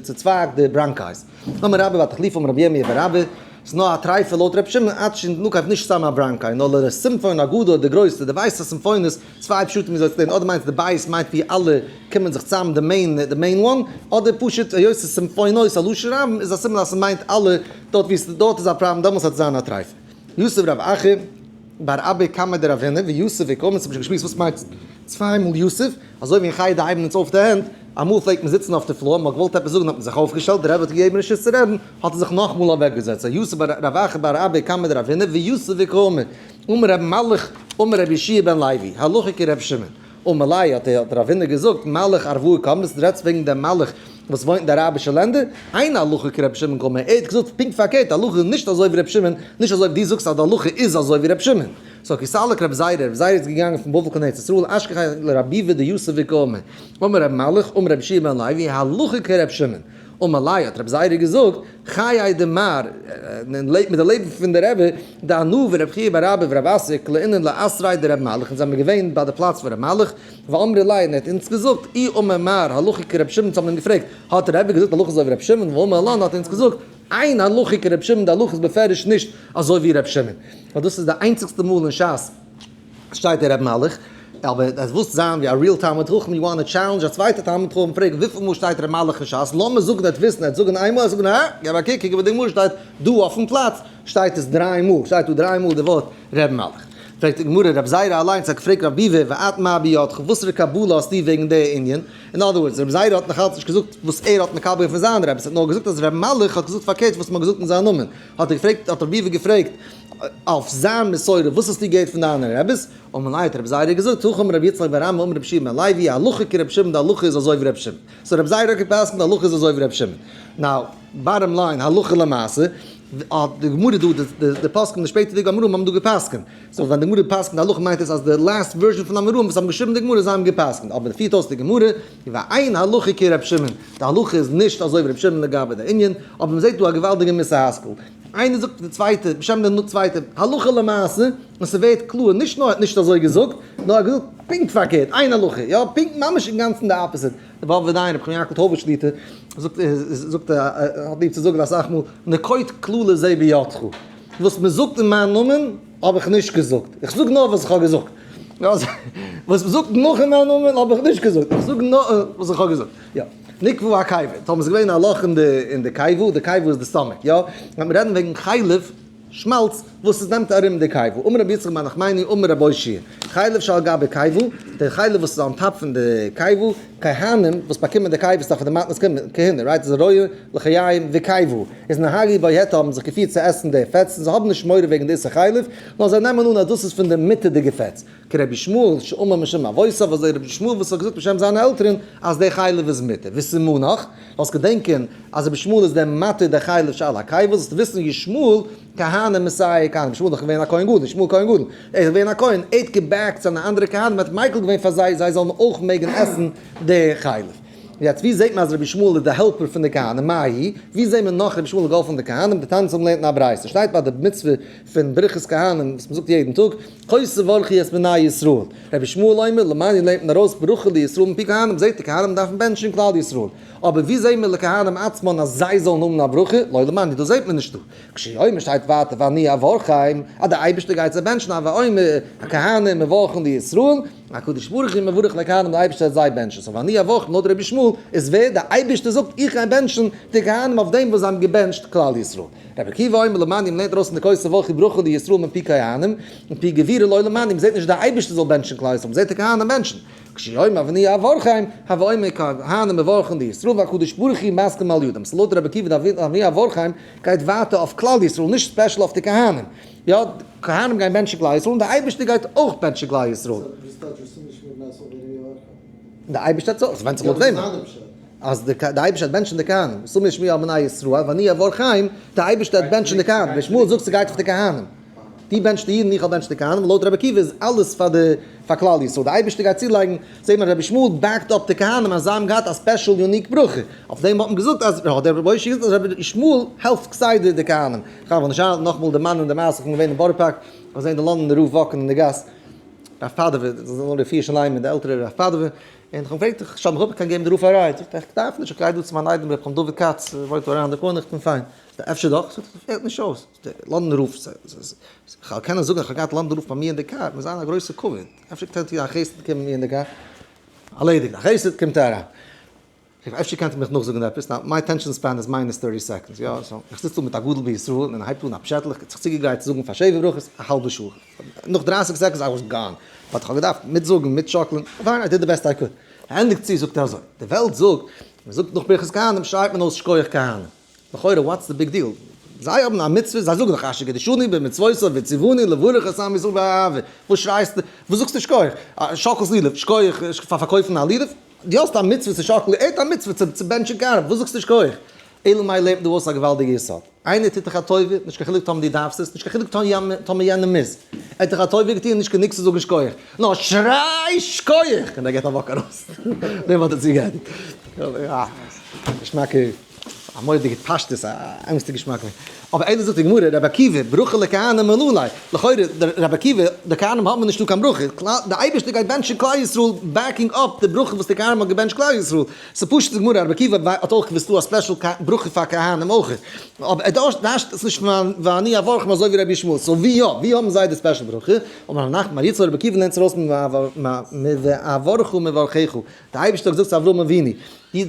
Speaker 1: צוצווייגט די bronchi. אמר רבה בר תחליפא אמר רבי ירמיה בר אבא, ס'איז נאר א טרייפה לויט רבי שמעון עד שתנקה נישט סתם א bronchi, נאר לסימפון הגדול די גרויסע, די בית הסימפונית, צוויי פשטים וויאזוי צו לערנען, אדער מיינט די בית מיינט ווי אלע קומען זיך צאם די main די main one, אדער פשוט היות ס'איז סימפונות א לשון רבים איז א סימן אז ס'מיינט אלע, דארט ווי דארט איז א פראבלעם דעמאלטס וועט עס זיין א טרייפה. יתיב רב אחא בר אבא קמיה דרב הונא ויתיב וקאמר, ס'האט שוין געשמועסט וואס מיינט צוויי מאל יתיב, אזוי ווי אין חדר הייבן אונז אויף די הענט, אמאל פלעגט מען זיצן אויף די floor, מ'האט געוואלט עפעס זאגן האט מען זיך אויפגעשטעלט, דער רבי האט געגעבן רשות צו רעדן, האט ער זיך נאכאמאל אוועקגעזעצט, so יתיב רב אחא בר אבא קמיה דרב הונא ויתיב וקאמר, אמר רבי מלך אמר רבי יהושע בן לוי, הלכה כרבי שמעון, אמר ליה האט רב הונא געזאגט, מלאך ערבאה קאמרת, דו רעדסט וועגן דעם מלאך וואס וואוינט אין די אראבישע לענדער, אין הלכה כרבי שמעון קאמר, ער האט געזאגט פונקט פארקערט, הלכה איז נישט אזוי ווי רבי שמעון, נישט אזוי ווי דו זאגסט אז די הלכה איז אזוי ווי רבי שמעון. So כי סליק רבי זירא, רבי זירא איז געגאנגען פון בבל קיין ארץ ישראל, אשכחיה לרבי ביבי דיתיב וקאמר, אמר רבי מלך, אמר רבי יהושע בן לוי, הלכה כרבי שמעון. אמר ליה האט רבי זירא געזאגט, חיי דמר, מיט די לעבן פון די רבי, דאנא ורבי חייא בר אבא ורב אסי קלעינן לאתריה דרבי מלך, אונז זעמיר געווען ביי די פלאץ פון רבי מלך, ואמרי ליה און ער האט אונז געזאגט, אי אמר מר הלכה כרבי שמעון, אונז האבן אים געפרעגט, האט רבי געזאגט הלכה אזוי ווי רבי שמעון, ואמר לן האט ער אונז געזאגט, אין הלכה כרבי שמעון, די הלכה איז בפירוש נישט אזוי ווי רבי שמעון, ווייל דאס איז די איינציגסטע מאל אין שס שטייט דער רבי מלך, אבער עס וואלט זיין ווי א real תלמיד חכם, you want to challenge א צווייטע תלמיד חכם, פרעג וויפיל מאל שטייט רבי מלך אין שס, לאמיר זאגן ער וועט וויסן, ער וועט זאגן איין מאל, ער וועט זאגן הא, געב א קוק, קוק איבער די גמרא שטייט דא אויפן פלאץ, שטייט עס דריי מאל, שטייט דא דריי מאל די ווארט רבי מלך. פרעגט די גמרא, רבי זירא אליינס האט געפרעגט רבי ביבי, ואת מה בידך, וואסערע קבלה האסטו וועגן די ענין? אין other words, רבי זירא האט נאכאלץ נישט געזאגט וואס ער האט מקבל געווען פון זיין רבי, ער האט נאר געזאגט אז רבי מלך האט געזאגט פארקערט וואס מען האט געזאגט אין זיין נאמען. האט ער געפרעגט, האט רבי ביבי געפרעגט אויף זיין מסורה, וואס האסטו געהערט פון דיינע רביס? אמר ליה האט רבי זירא געזאגט, הכי אמר רבי יצחק בר אמי אמר רבי יהושע בן לוי, הלכה כרבי שמעון, די הלכה איז אזוי ווי רבי שמעון. So רבי זירא האט גע'פסק'נט די הלכה איז אזוי ווי רבי שמעון. Now, bottom line, הלכה למעשה, האט די גמרא דא, די פוסקים, די שפעטערדיגע אמוראים האבן דא גע'פסק'נט. So ווען די גמרא פסק'נט די הלכה מיינט עס אז די last version פון אמוראים וואס האבן געשריבן די גמרא זיי האבן גע'פסק'נט. אבער פירט אויס די גמרא, ואין הלכה כר' שמעון, די הלכה איז נישט אזוי ווי ר' שמעון לגבי די ענין, אבער מען זעט דא א געוואלדיגע מוסר השכל. איינער זאגט די צווייטע בשם די צווייטע הלכה למעשה, און ס'ווערט קלאר נישט נאר ער האט נישט אזוי געזאגט, נאר ער האט געזאגט פונקט פארקערט, איין הלכה, יא, פונקט ממש אינגאנצן די opposite. דער באבובער דיין רבי חיים יעקב טויבער שליטא זאגט זאגט האט ליב צו זאגן אסאך מאל, נקוט קללה זה בידך, וואס מען זאגט אין מיין נאמען האב איך נישט געזאגט, איך זאג נאר וואס איך האב געזאגט. וואס מען זאגט נאך אין מיין נאמען האב איך נישט געזאגט, איך זאג נאר וואס איך האב געזאגט. יא. נקבו הקיבה, טאמער ס'איז געווען א לאך אין די אין די קיבה, די קיבה איז די stomach, יא? ווען מיר רעדן וועגן חלב, שמאלץ, וואס עס נעמט ארום די קיבה. אמר רבי יצחק בר נחמני אמר רבי אושעיא, חלב שעל גבי קיבה, די חלב וואס איז on top פון די קיבה, כהנים וואס באקומען די קיבה, ס'דאך פון די מתנות כהונה, right? איז ראוי לחיים וקיבה, איז נהגו בהיתר האבן זיך געפירט צו עסן די פעטס, און זיי האבן נישט מורא וועגן די איסור חלב, נאר זיי נעמען אן אז דאס איז פון די מותר'דיגע פעטס. כרבי ישמעאל שאמר משום אבותיו, אזוי רבי ישמעאל וואס האט געזאגט בשם זיינע עלטערן אז די חלב איז מותר. וסימנך, זאלסט געדענקען אז רבי ישמעאל איז דער מתיר די חלב שעל הקיבה, זאלסטו וויסן ישמעאל כהנא מסייע כהנים, ישמעאל איז דאך געווען א כהן גדול, ישמעאל כהן גדול, ער איז געווען א כהן, ער האט געבעקט זיינע אנדערע כהנים, ער האט מיקל געווען פאר זיי זיי זאלן אויך מעגן עסן די חלב. יעצט ווי זעט מען אז רבי ישמעאל איז די helper פון די כהנים? מאי? ווי זעט מען נאך רבי ישמעאל איז געהאלפן די כהנים? די תנא האבן געלערנט אין א ברייתא, שטייט ביי די מצוה פון ברכת כהנים וואס מען זאגט יעדן טאג, כה תברכו את בני ישראל. רבי ישמעאל אומר, למדנו לערנט מען ארויס ברכה לישראל מפי כהנים, זעט די כהנים דארפן בענטשן כלל ישראל. אבער ווי זעט מען לכהנים עצמן אז זיי זאלן האבן א ברכה? לא למדנו, דאס זעט מען נישט דא. כשהוא אומר שטייט ווייטער ואני אברכם, אז דער אייבערשטער גייט זיי בענטשן, הוי אומר, הכהנים מברכין לישראל, הקדוש ברוך הוא מברך לכהנים, דער אייבערשטער וועט זיי בענטשן. so ואני אברכם לויט רבי ישמעאל איז ווער? דער אייבערשטער זאגט איך גיי בענטשן די כהנים אויף דעם וואס זיי האבן געבענטשט כלל ישראל. רבי עקיבא אומר למדנו, מ'לערנט ארויס פון די כה תברכו ברכה לישראל מפי כהנים, מפי גבורה לא למדנו, מ'זעט נישט דער אייבערשטער זאל בענטשן כלל ישראל, מ'זעט די כהנים בענטשן. כשהוא אומר ואני אברכם, הוי אומר כהנים מברכין לישראל והקדוש ברוך הוא מסכים על ידם. so לויט רבי עקיבא ואני אברכם גייט ווייטער אויף כלל ישראל, נישט special אויף די כהנים. יא, כהנים גייען בענטשן כלל ישראל און דער אייבערשטער גייט אויך בענטשן כלל ישראל. דער אייבערשטער האט עס ווענדט זיך לויט וועמען. אז די אייבערשטער וועט בענטשן די כהנים, שאו שמי על בני ישראל ואני אברכם, דער אייבערשטער וועט בענטשן די כהנים, ר' ישמעאל זאגט ס'גייט אויף די כהנים. דו בענטשסט די אידן, איך וועל בענטשן די כהנים, לויט רבי עקיבא איז אלעס פאר די פאר כלל ישראל, די אייבערשטער גייט צולייגן, זעט מען רבי ישמעאל back ט אפ די כהנים אז זיי האבן געהאט א special unique ברכה, אויף דעם האט מען געזאגט אז האט דער רבי משה געזאגט אז רבי ישמעאל העלפט כסדר די כהנים, כ'וועל נישט נאכאמאל דערמאנען די מעשה, כ'בין געווען אין בארא פארק, כ'האב געזען די לאנדאנער רב walk ן אין די גאס, רב פאדווא, זאל זיין רפואה שלימה מיט די עלטערע רב פאדווא, און כ'האב געפרעגט איך שאל מיך אפ איך קען געבן די רב א ride, זאגט ער איך דארף נישט איך גיי דא צו מיין איידעם ר' חיים דוד כץ וואוינט דא אריין די corner איך בין פיין, זאגט ער אפשר דאך, זאגט ער פעלט נישט אויס, לאנדאנער רב, כ'וועל קענען זאגן איך האב געהאט לאנדאנער רב ביי מיר אין די קאר, מיר זיין א גרויסע כבוד, אפשר קענט איר א חסד קומען מיר אין די קאר, ארלעדיגט, א חסד קומט אריין. אפשר קענט איר מיך נאכזאגן עפעס, now my attention span איז minus 30 seconds, יא, so איך זיץ דא מיט א גדול בישראל און ער הייבט אן א פשעטל, איך האב זיך צוגעגרייט צו זאגן פאר שבע ברכות א האלבע שעה, נאך 30 seconds I was gone, but איך האב געדארפט מיטזאגן, מיטשאקלען, fine, I did the best I could. ער ענדיגט צו זאגט ער אזוי, די וועלט זאגט, מען זאגט נאך ברכת כהנים שרייט מען אויס שכוח כהנים. לכאורה what's the big deal? זיי האבן א מצוה, זיי זאגן דאך אשר קדשנו במצוותיו וציוונו לברך את עם ישראל באהבה. וואס שרייסטו? וואס זאגסטו שכוח? שאקלסט לולב, שכוח פאר פארקויפן א לולב? דו האסט א מצוה צו שאקלען, ער האט א מצוה צו בענטשן כהנים, וואס זאגסטו שכוח? אלא מאי לערנט דא אויס א געוואלדיגע יסוד. איינער טוט דיך א טובה, נישט קיין חילוק טאמער דו דארפסט עס, נישט קיין חילוק טאמער יענער מוז. ער האט דיך א טובה געטון, נישט גענוג צו זאגן שכוח, נאר שריי שכוח! און ער געט א walk ארויס. דעם האט ער צוגעענדיגט. געשמאקע, א מורא'דיגע פשטות, א אמת'דיג געשמאקע. אבער אלא זאגט די גמרא, רבי עקיבא, ברכה לכהנים מנא ליה. לכאורה, רבי עקיבא, די כהנים האבן נישטא קיין ברכה. די אייבערשטער גייט בענטשן כלל ישראל backing up די ברכה וואס די כהנים האבן געבענטשט כלל ישראל. ס'איז פשוט די גמרא, רבי עקיבא האט אויך געוואוסט ס'דא א special ברכה פאר כהנים אויך. אבער ער דרש'ט עס נישט פון ואני אברכם אזוי ווי רבי ישמעאל. so ווי יא? ווי האבן זיי די special ברכה? אמר רב נחמן בר יצחק רבי עקיבא לערנט עס ארויס מואברכו מברכיך. די אייבערשטער האט געזאגט צו אברהם אבינו,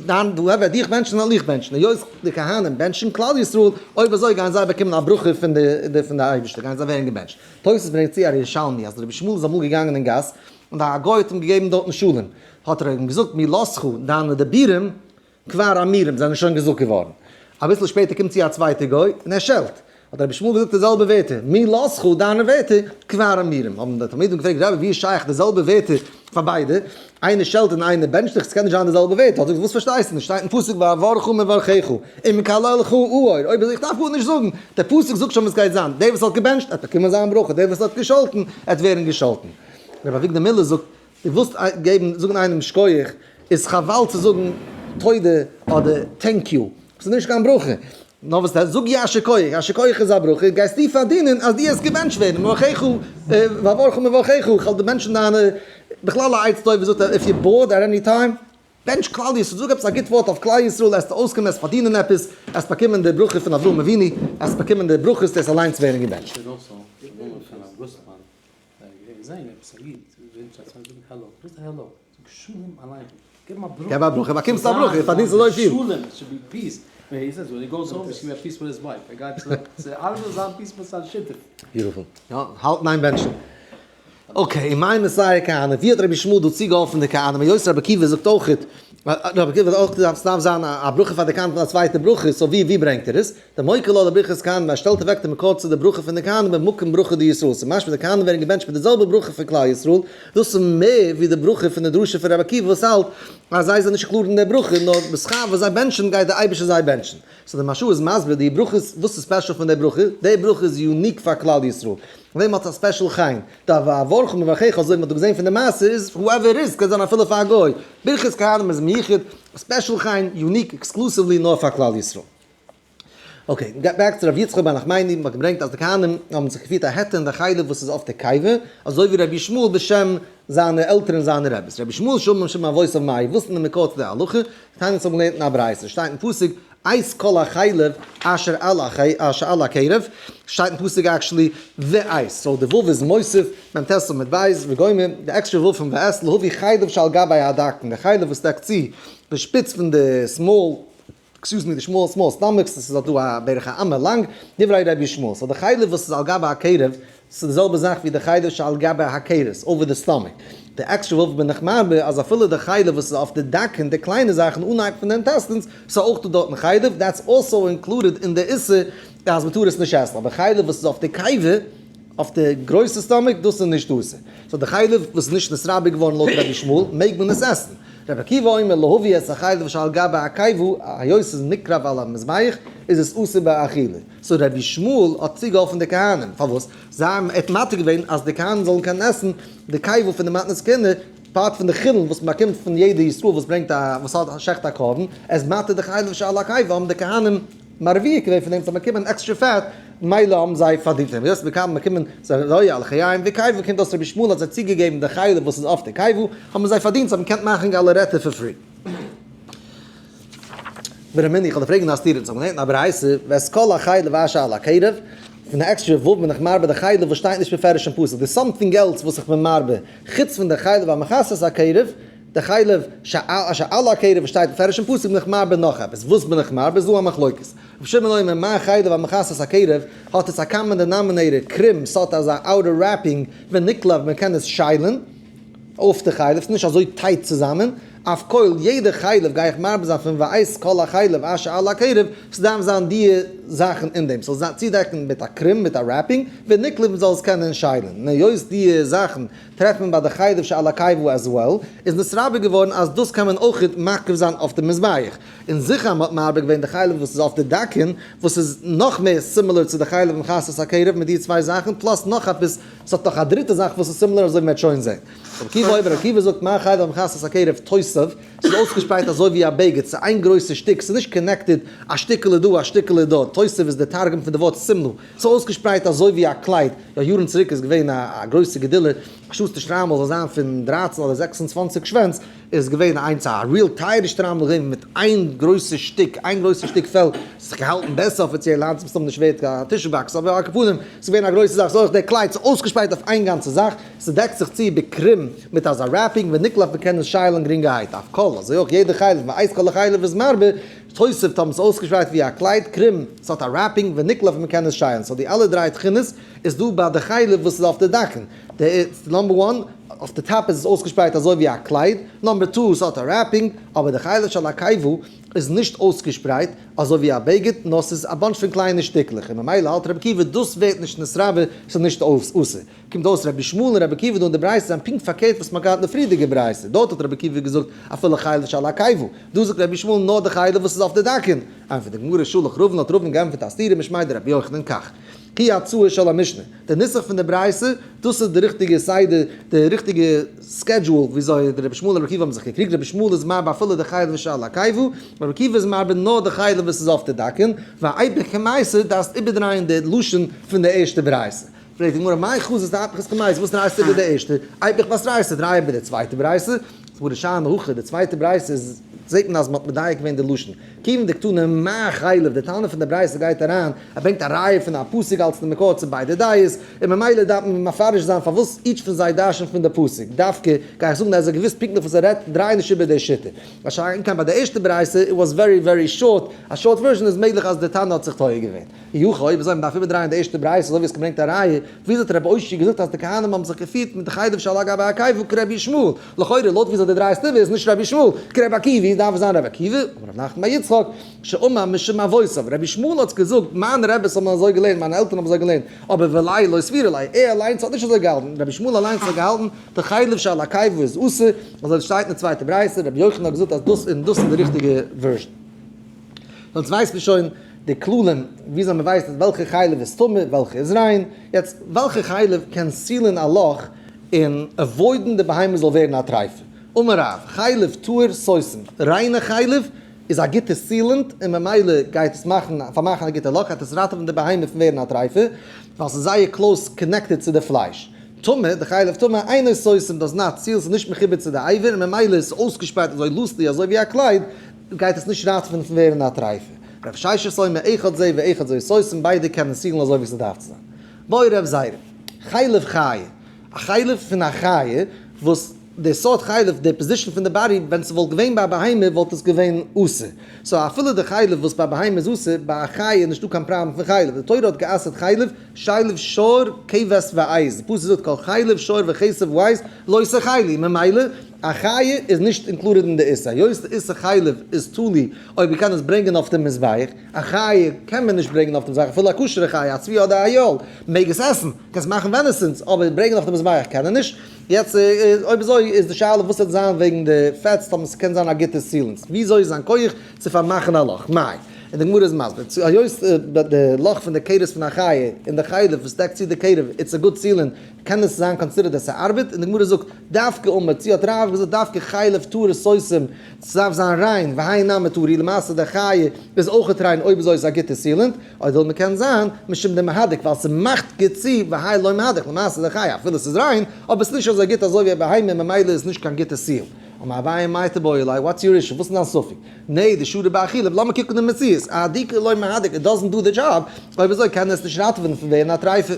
Speaker 1: דיין דו וועט דיך בענטשן וועל איך בענטשן, היות די כהנים בענטשן כלל ישראל, אויב אזוי גייען זיי באקומען א ברכה פון די פון די אייבערשטער, גייען זיי ווערן געבענטשט. תוס' ברענגט צו א ירושלמי אז רבי ישמעאל איז אמאל געגאנגען אין גאס, און א גוי האט אים געגעבן דארטן שלום, האט ער אים געזאגט מילתך, דיינע דיבורים כבר אמורים זענען שוין געזאגט געווארן. אביסל שפעטער קומט צו א צווייטער גוי און ער שעלט. האט רבי ישמעאל געזאגט די זעלבע ווערטער, מילתך, דיינע ווערטער, כבר אמורים. האבן די תלמידים געפרעגט, רבי, ווי איז שייך די זעלבע ווערטער פאר ביידע? איינער שעלט און איינער בענטשט דיך, ס'קען נישט זיין די זעלבע ווערטער. האט ער געזאגט, וואס פארשטייסטו נישט? שטייט אין פסוק ואברכך מברכיך, ומקללך אאור. אויב אזוי, איך דארף גארנישט זאגן, דער פסוק זאגט שוין וואס גייט זיין, דער וואס האט געבענטשט, עט באקומען זיין ברכה, דער וואס האט געשאלטן, עט ווערן געשאלטן. רבי אביגדור מילער זאגט, דו ווילסט געבן זאגן איינעם שכוח, איז חבל צו זאגן תודה אדער thank you, ס'איז נישט קיין ברכה, נאר וואס דען, זאג יישר כח, יישר כח איז א ברכה, גייסטו פארדינען אז דו וועסט געבענטשט ווערן, מברכיך ואברכך מברכיך, איך וועל דיר בענטשן דיינע, בכלל א עצה טובה זאגט ער, if you bored at any time, בענטש כלל ישראל, זאג עפעס א גוט ווארט אויף כלל ישראל, עסטו אויסקומען, עסט פארדינען עפעס, עסט באקומען די ברכה פון אברהם אבינו, עסט באקומען די ברכות, עסט אליינס ווערן געבענטשט. געב א ברכה, באקומסט א ברכה, פארדינסט אזוי פיל. beautiful. יא, האלטן איין בענטשן. okay, און מיין מסייע כהנא, ווי האט רבי ישמעאל דא צוגעהאלפן די כהנים? היות רבי עקיבא זאגט אויך, רבי עקיבא האט אויך געדארפט סתם זיין א ברכה פאר די כהנים פון א צווייטע ברכה, so ווי ווי ברענגט ער עס? דמוקיר לה לברכת כהנים, ער שטעלט אוועק די מקור צו די ברכה פון די כהנים במקום ברכה דישראל, ס'איז משמע די כהנים ווערן געבענטשט מיט די זעלבע ברכה פון כלל ישראל, דאס איז מער ווי די ברכה פון די דרשה פון רבי עקיבא וואס האלט אז זיי זענען נישט קלאר אין די ברכה, נאר בשכר וואס זיי בענטשן גייט דער אייבערשטער זיי בענטשן. so די מהרש"א איז מסביר די ברכות, וואס איז special פון די ברכה? די ברכה איז unique פאר כלל ישראל. פון דעם האט א special חן. די ואברכה מברכיך אזוי ווי מ'האט דא געזען פון די מעשה איז whoever איז, קען זיין אפילו פאר א גוי. ברכת כהנים איז מיוחד, special חן, unique, exclusively נאר פאר כלל ישראל. okay, back צו רבי יצחק בר נחמני, מ'האט געברענגט אז די כהנים האבן זיך געפירט א היתר אין די חלב וואס איז אויף די קיבה, אזוי ווי רבי ישמעאל בשם זיינע עלטערן זיינע רביס. רבי ישמעאל שאמר משום אבותיו מאי, וואס איז די מקור צו די הלכה? תניא האבן געלערנט אין א ברייתא, שטייט אין פסוק, את כל החלב אשר על אשר על הקרב, שטייט אין פסוק actually ואת, so די ו' איז מוסיף, מ ט עמוד ב', וגומר, די עקסטרע ו' פון ואת, להביא חלב שעל גבי הדקן, די חלב וואס דעקט צו די שפיץ פון די small, excuse me, די שמאל small stomachs, עס איז דא א בערך א אמה לאנג, דברי רבי ישמעאל, so די חלב וואס איז על גבי הקרב, ס'איז די זעלבע זאך ווי די חלב שעל גבי הכרס, over די stomach. די עקסטרע וואלף בין איך מרבה אז אפילו די חלב וואס איז אויף די דקן, די קליינע זאכן אנהייב פון די intestines, ס'איז אויך דא דארטן חלב, that's also included אין די איסור אז מ'טאר עס נישט עסן. אבער חלב וואס איז אויף די קיבה, אויף די גרויסע stomach, דאס איז נישט אסור. so די חלב וואס איז נישט נתרבה געווארן לויט רבי ישמעאל, מעג מען עס עסן. רבי עקיבא אומר להביא את החלב שעל גבי הקיבה, היות ס'איז נקרב על המזבח, איז עס אסור באכילה. so רבי ישמעאל האט צוגעהאלפן די כהנים, פארוואס? זיי האבן ער האט מתיר געווען אז די כהנים זאלן קענען עסן די קיבה פון די מתנות כהונה, part פון די חולין וואס מען באקומט פון יעדע ישראל וואס ברענגט א וואס האט שעכט א קרבן, ער איז מתיר די חלב שעל הקיבה, האבן די כהנים מרוויח געווען פון דעם, זיי האבן באקומען extra fat, מילא האבן זיי פארדינט פון דעם, היות מ'קען באקומען זרוע על לחיים וקיבה, קומט אויס רבי ישמעאל האט זיי צוגעגעבן די חלב וואס איז אויף די קיבה, האבן זיי פארדינט, זיי האבן געקענט מאכן גאלערעטע פאר free. ורמינהי, איך וועל דיר פרעגן א סתירה, אונז האבן געלערנט אין א ברייתא, ואת כל החלב אשר על הקרב, פון די עקסטרע וואו בין איך מרבה די חלב וואס שטייט נישט בפירוש אין פסוק, there's something else וואס איך בין מרבה, חוץ פון די חלב המכסה את הקרב, די חלב אשר על הקרב וואס שטייט בפירוש אין פסוק בין איך מרבה נאך עפעס, וואס בין איך מרבה איז דא א מחלוקת. רבי שמעון אומר מה חלב המכסה את הקרב, האט עס א common denominator, קרום, ס'האט אזא outer wrapping, ונקלף, מען קען עס שיילן. אויף די חלב, ס'איז נישט אזוי tight צוזאמען, אף כל, יעדע חלב גיי איך מרבה זיין פון ואת כל החלב אשר על הקרב, ס'דארף זיין די זאכן אין דעם, ס'זאל זיין צודעקן מיט א קרום, מיט א wrapping, ונקלף מ'זאל עס קענען שיילן, און היות די זאכן טרעפט מען ביי די חלב שעל הקיבה as well, איז נתרבה געווארן אז דאס קען מען אויכעט מקריב זיין אויף די מזבח. און זיכער מ'האט מרבה געווען די חלב וואס איז אויף די דקן, וואס איז נאך מער similar צו די חלב המכסה את הקרב מיט די צוויי זאכן, plus נאך עפעס, ס'האט נאך א דריטע זאך וואס איז similar אזוי ווי מ'וועט שוין זען. רבי עקיבא אומר, רבי עקיבא זאגט מה חלב המכסה את הקרב תותב, ס'איז אויסגעשפרייט אזוי ווי א בגד, ס'איז איין גרויסע שטיק, ס'איז נישט connected א שטיקעלע דא א שטיקעלע דארט, תותב איז די תרגום פון די ווארט שמלה, ס'איז אויסגעשפרייט אזוי ווי א קלייד, יא יארן צוריק איז געווען א גרויסע גדולה, א שוסטער שטריימל זאל זיין פון 13 אדער 26 שווענץ, איז געווען איינס א real טייערע שטריימל געווען מיט איין גרויסע שטיק, איין גרויסע שטיק פעל, זיך געהאלטן בעסער אפיציעל, היינט איז מסתמא נישט ווערט קיין tissue box, אבער על כל פנים, ס'איז געווען א גרויסע זאך, ס'איז אויך דער קלייד, ס'איז אויסגעשפרייט אויף איין גאנצע זאך, ס'דעקט זיך צו בקרום מיט אזא wrapping, ונקלף מ'קען עס שיילן גרינגערהייט, אף כל, אזוי אויך יעדע חלב, ואת כל החלב איז מרבה, תותב האבן עס אויסגעשפרייט ווי א קלייד, קרום, ס'האט א wrapping, ונקלף מ'קען עס שיילן, so די אלע דריי תכונות איז דא ביי די חלב וואס איז אויף די דקן, די number one, אויף די top איז עס אויסגעשפרייט אזוי ווי א קלייד, number two ס'האט א wrapping, אבער די חלב שעל הקיבה איז נישט אויסגעשפרייט אזוי ווי א בגד, נאר ס'איז א bunch פון קליינע שטיקלעך, און ממילא האלט רבי עקיבא דאס ווערט נישט נתרבה, ס'איז נישט אסור. קומט אויס רבי ישמעאל און רבי עקיבא דא אין די ברייתא זענען פונקט פארקערט וואס מ'האט געהאט אין די פריערדיגע ברייתא, דארט האט רבי עקיבא געזאגט אפילו חלב שעל הקיבה, דא זאגט רבי ישמעאל נאר די חלב וואס איז אויף די דקן. ענטפערט די גמרא שלח רבין האט רבין געענטפערט א סתירה משמיה דרבי יוחנן כך. כי הצעה של המשנה, די נוסח פון די ברייתא, דאס איז די ריכטיגע סדר, די ריכטיגע schedule וויאזוי די רבי ישמעאל און רבי עקיבא האבן זיך געקריגט, רבי ישמעאל איז מרבה אפילו די חלב שעל הקיבה, רבי עקיבא איז מרבה נאר די חלב וואס איז אויף די דקן, ואיפוך קמייתא, דארפסט איבערדרייען די לשון פון די ערשטע ברייתא. פרעגט די גמרא, מאי חזית דאיפכת קמייתא, וואס דרייסטו איבער די ערשטע? איפוך בתרייתא, דריי איבער די צווייטע ברייתא. זאגט די גמרא, שאני הכא, די צווייטע ברייתא איז, זעט מען אז מען האט מדייק געווען די לשון. כיוון דקתני מה חלב, די תנא פון די ברייתא גייט אריין, ער ברענגט א ראיה פון א פסוק אלס די מקור צו ביידע דעות, און ממילא דארף מען מפרש זיין פארוואס each פון זיי דרש'נט פון די פסוק, דווקא גיי איך זאגן אז ער האט געוואוסט פונקטליך וואס ער רעדט, דריי נישט איבער די שיטה. מה שאין כן ביי די ערשטע ברייתא, it was very very short, א short version איז מעגליך אז די תנא האט זיך טועה געווען. אי הכי אויב אזוי מ'דארף איבערדרייען די ערשטע ברייתא אזוי ווי עס געברענגט א ראיה, וויאזוי האט רבי אושעיא געזאגט אז די כהנים האבן זיך געפירט מיט די חלב שעל גבי הקיבה כרבי ישמעאל? לכאורה לויט וויאזוי די דרייסט איבער איז נישט רבי ישמעאל, כרבי עקיבא דארף עס זיין רבי עקיבא, אמר רב נחמן בר יצחק, שאמר משום אבותיו, רבי ישמעאל האט געזאגט מיינע רעבעס האבן אזוי געלערנט, מיינע עלטערן האבן אזוי געלערנט, אבער וליה לא סבירא ליה, ער אליינס האט נישט אזוי געהאלטן, רבי ישמעאל אליינס האט געהאלטן די חלב שעל הקיבה איז אסור, אזוי ווי שטייט אין די צווייטע ברייתא, רבי יוחנן האט געזאגט אז דאס און דאס איז די ריכטיגע version. יעצט ווייסט מען שוין. די כללים וויאזוי מען ווייסט אז וועלכע חלב איז טמא וועלכע איז ריין, יעצט וועלכע חלב קען seal ען א לאך און avoid ן די בהמה זאל ווערן א טרייפה? אמר רב, חלב טהור סותם, ריינע חלב איז א גוטע sealant און ממילא גייט עס מאכן פארמאכן א גוטע לאך, גייט עס ראטעווען די בהמה פון ווערן א טרייפה, ווייל ס'איז זייער close connected צו די פלייש. טמא, די חלב טמא, אינו סותם does not seal, ס'איז נישט מחובר צו די אבר און ממילא איז עס אויסגעשפרייט אזוי loosely אזוי ווי א קלייד, גייט עס נישט ראטעווען פון ווערן א טרייפה. רב ששת אומר אחד זה ואחד זה סותם, ביידע קענען seal ן אזוי ווי ס'דארף צו זיין. בעי רב זירא. חלב חיה. א חלב פון א חיה וואס די סארט חלב, די position פון די body, ווען ס'וואלט געווען ביי א בהמה וואלט עס געווען אסור. so אפילו די חלב וואס ביי א בהמה איז אסור, ביי א חיה איז נישטא קיין פראבלעם פון חלב. די תורה האט גע'אסר'ט חלב, שלב שור כבש ועז. די פסוק זאגט כל חלב שור וכשב ועז לא תאכלו. ממילא א חיה איז נישט included אין די איסור. היות די איסור חלב איז תלוי אויב מ'קען עס ברענגען אויף די מזבח. א חיה קען מען נישט ברענגען אויף די מזבח אפילו א כשר'ע חיה, א צבי אדער א איל, מעג עס עסן, קענסט מאכן venison ס, אבער ברענגען אויף די מזבח קען ער נישט. יעצט אויב אזוי איז די שאלה וואס וועט זיין וועגן די fats טאמער ס'קען זיין א גוטע sealant, וויאזוי איז זיין כח צו פארמאכן א לאך? מאי. און די גמרא איז מסביר, צו היות די לאך פון די כרס פון א חיה און די חלב וואס דעקט צו די קערב it's a good sealant קען עס זיין considered אז ס'ארבעט, און די גמרא זאגט דווקא אמר צו האט רב געזאגט דווקא חלב טהור סותם ס'דארף זיין ריין והאי נמי טהור למעשה די חיה איז אויכעט ריין אויב אזוי איז א גוטע sealant. אדער מ'קען זיין משום דמהדק ווייל ס'מאכט גוט צו והאי לא מהדק למעשה די חיה אפילו ס'איז ריין אבער ס'איז נישט אזוי גוט אזוי ווי א בהמה ממילא איז נישט קיין גוטע seal. אמר אביי מאי תיבעי ליה what's your issue וואס איז דיין ספק? נהי דשרי באכילה לאמיר קוקן די מציאות אהדוקי לא מהדק it doesn't do the job אויב אזוי קען עס נישט ראטעווען פון ווערן א טרייפה.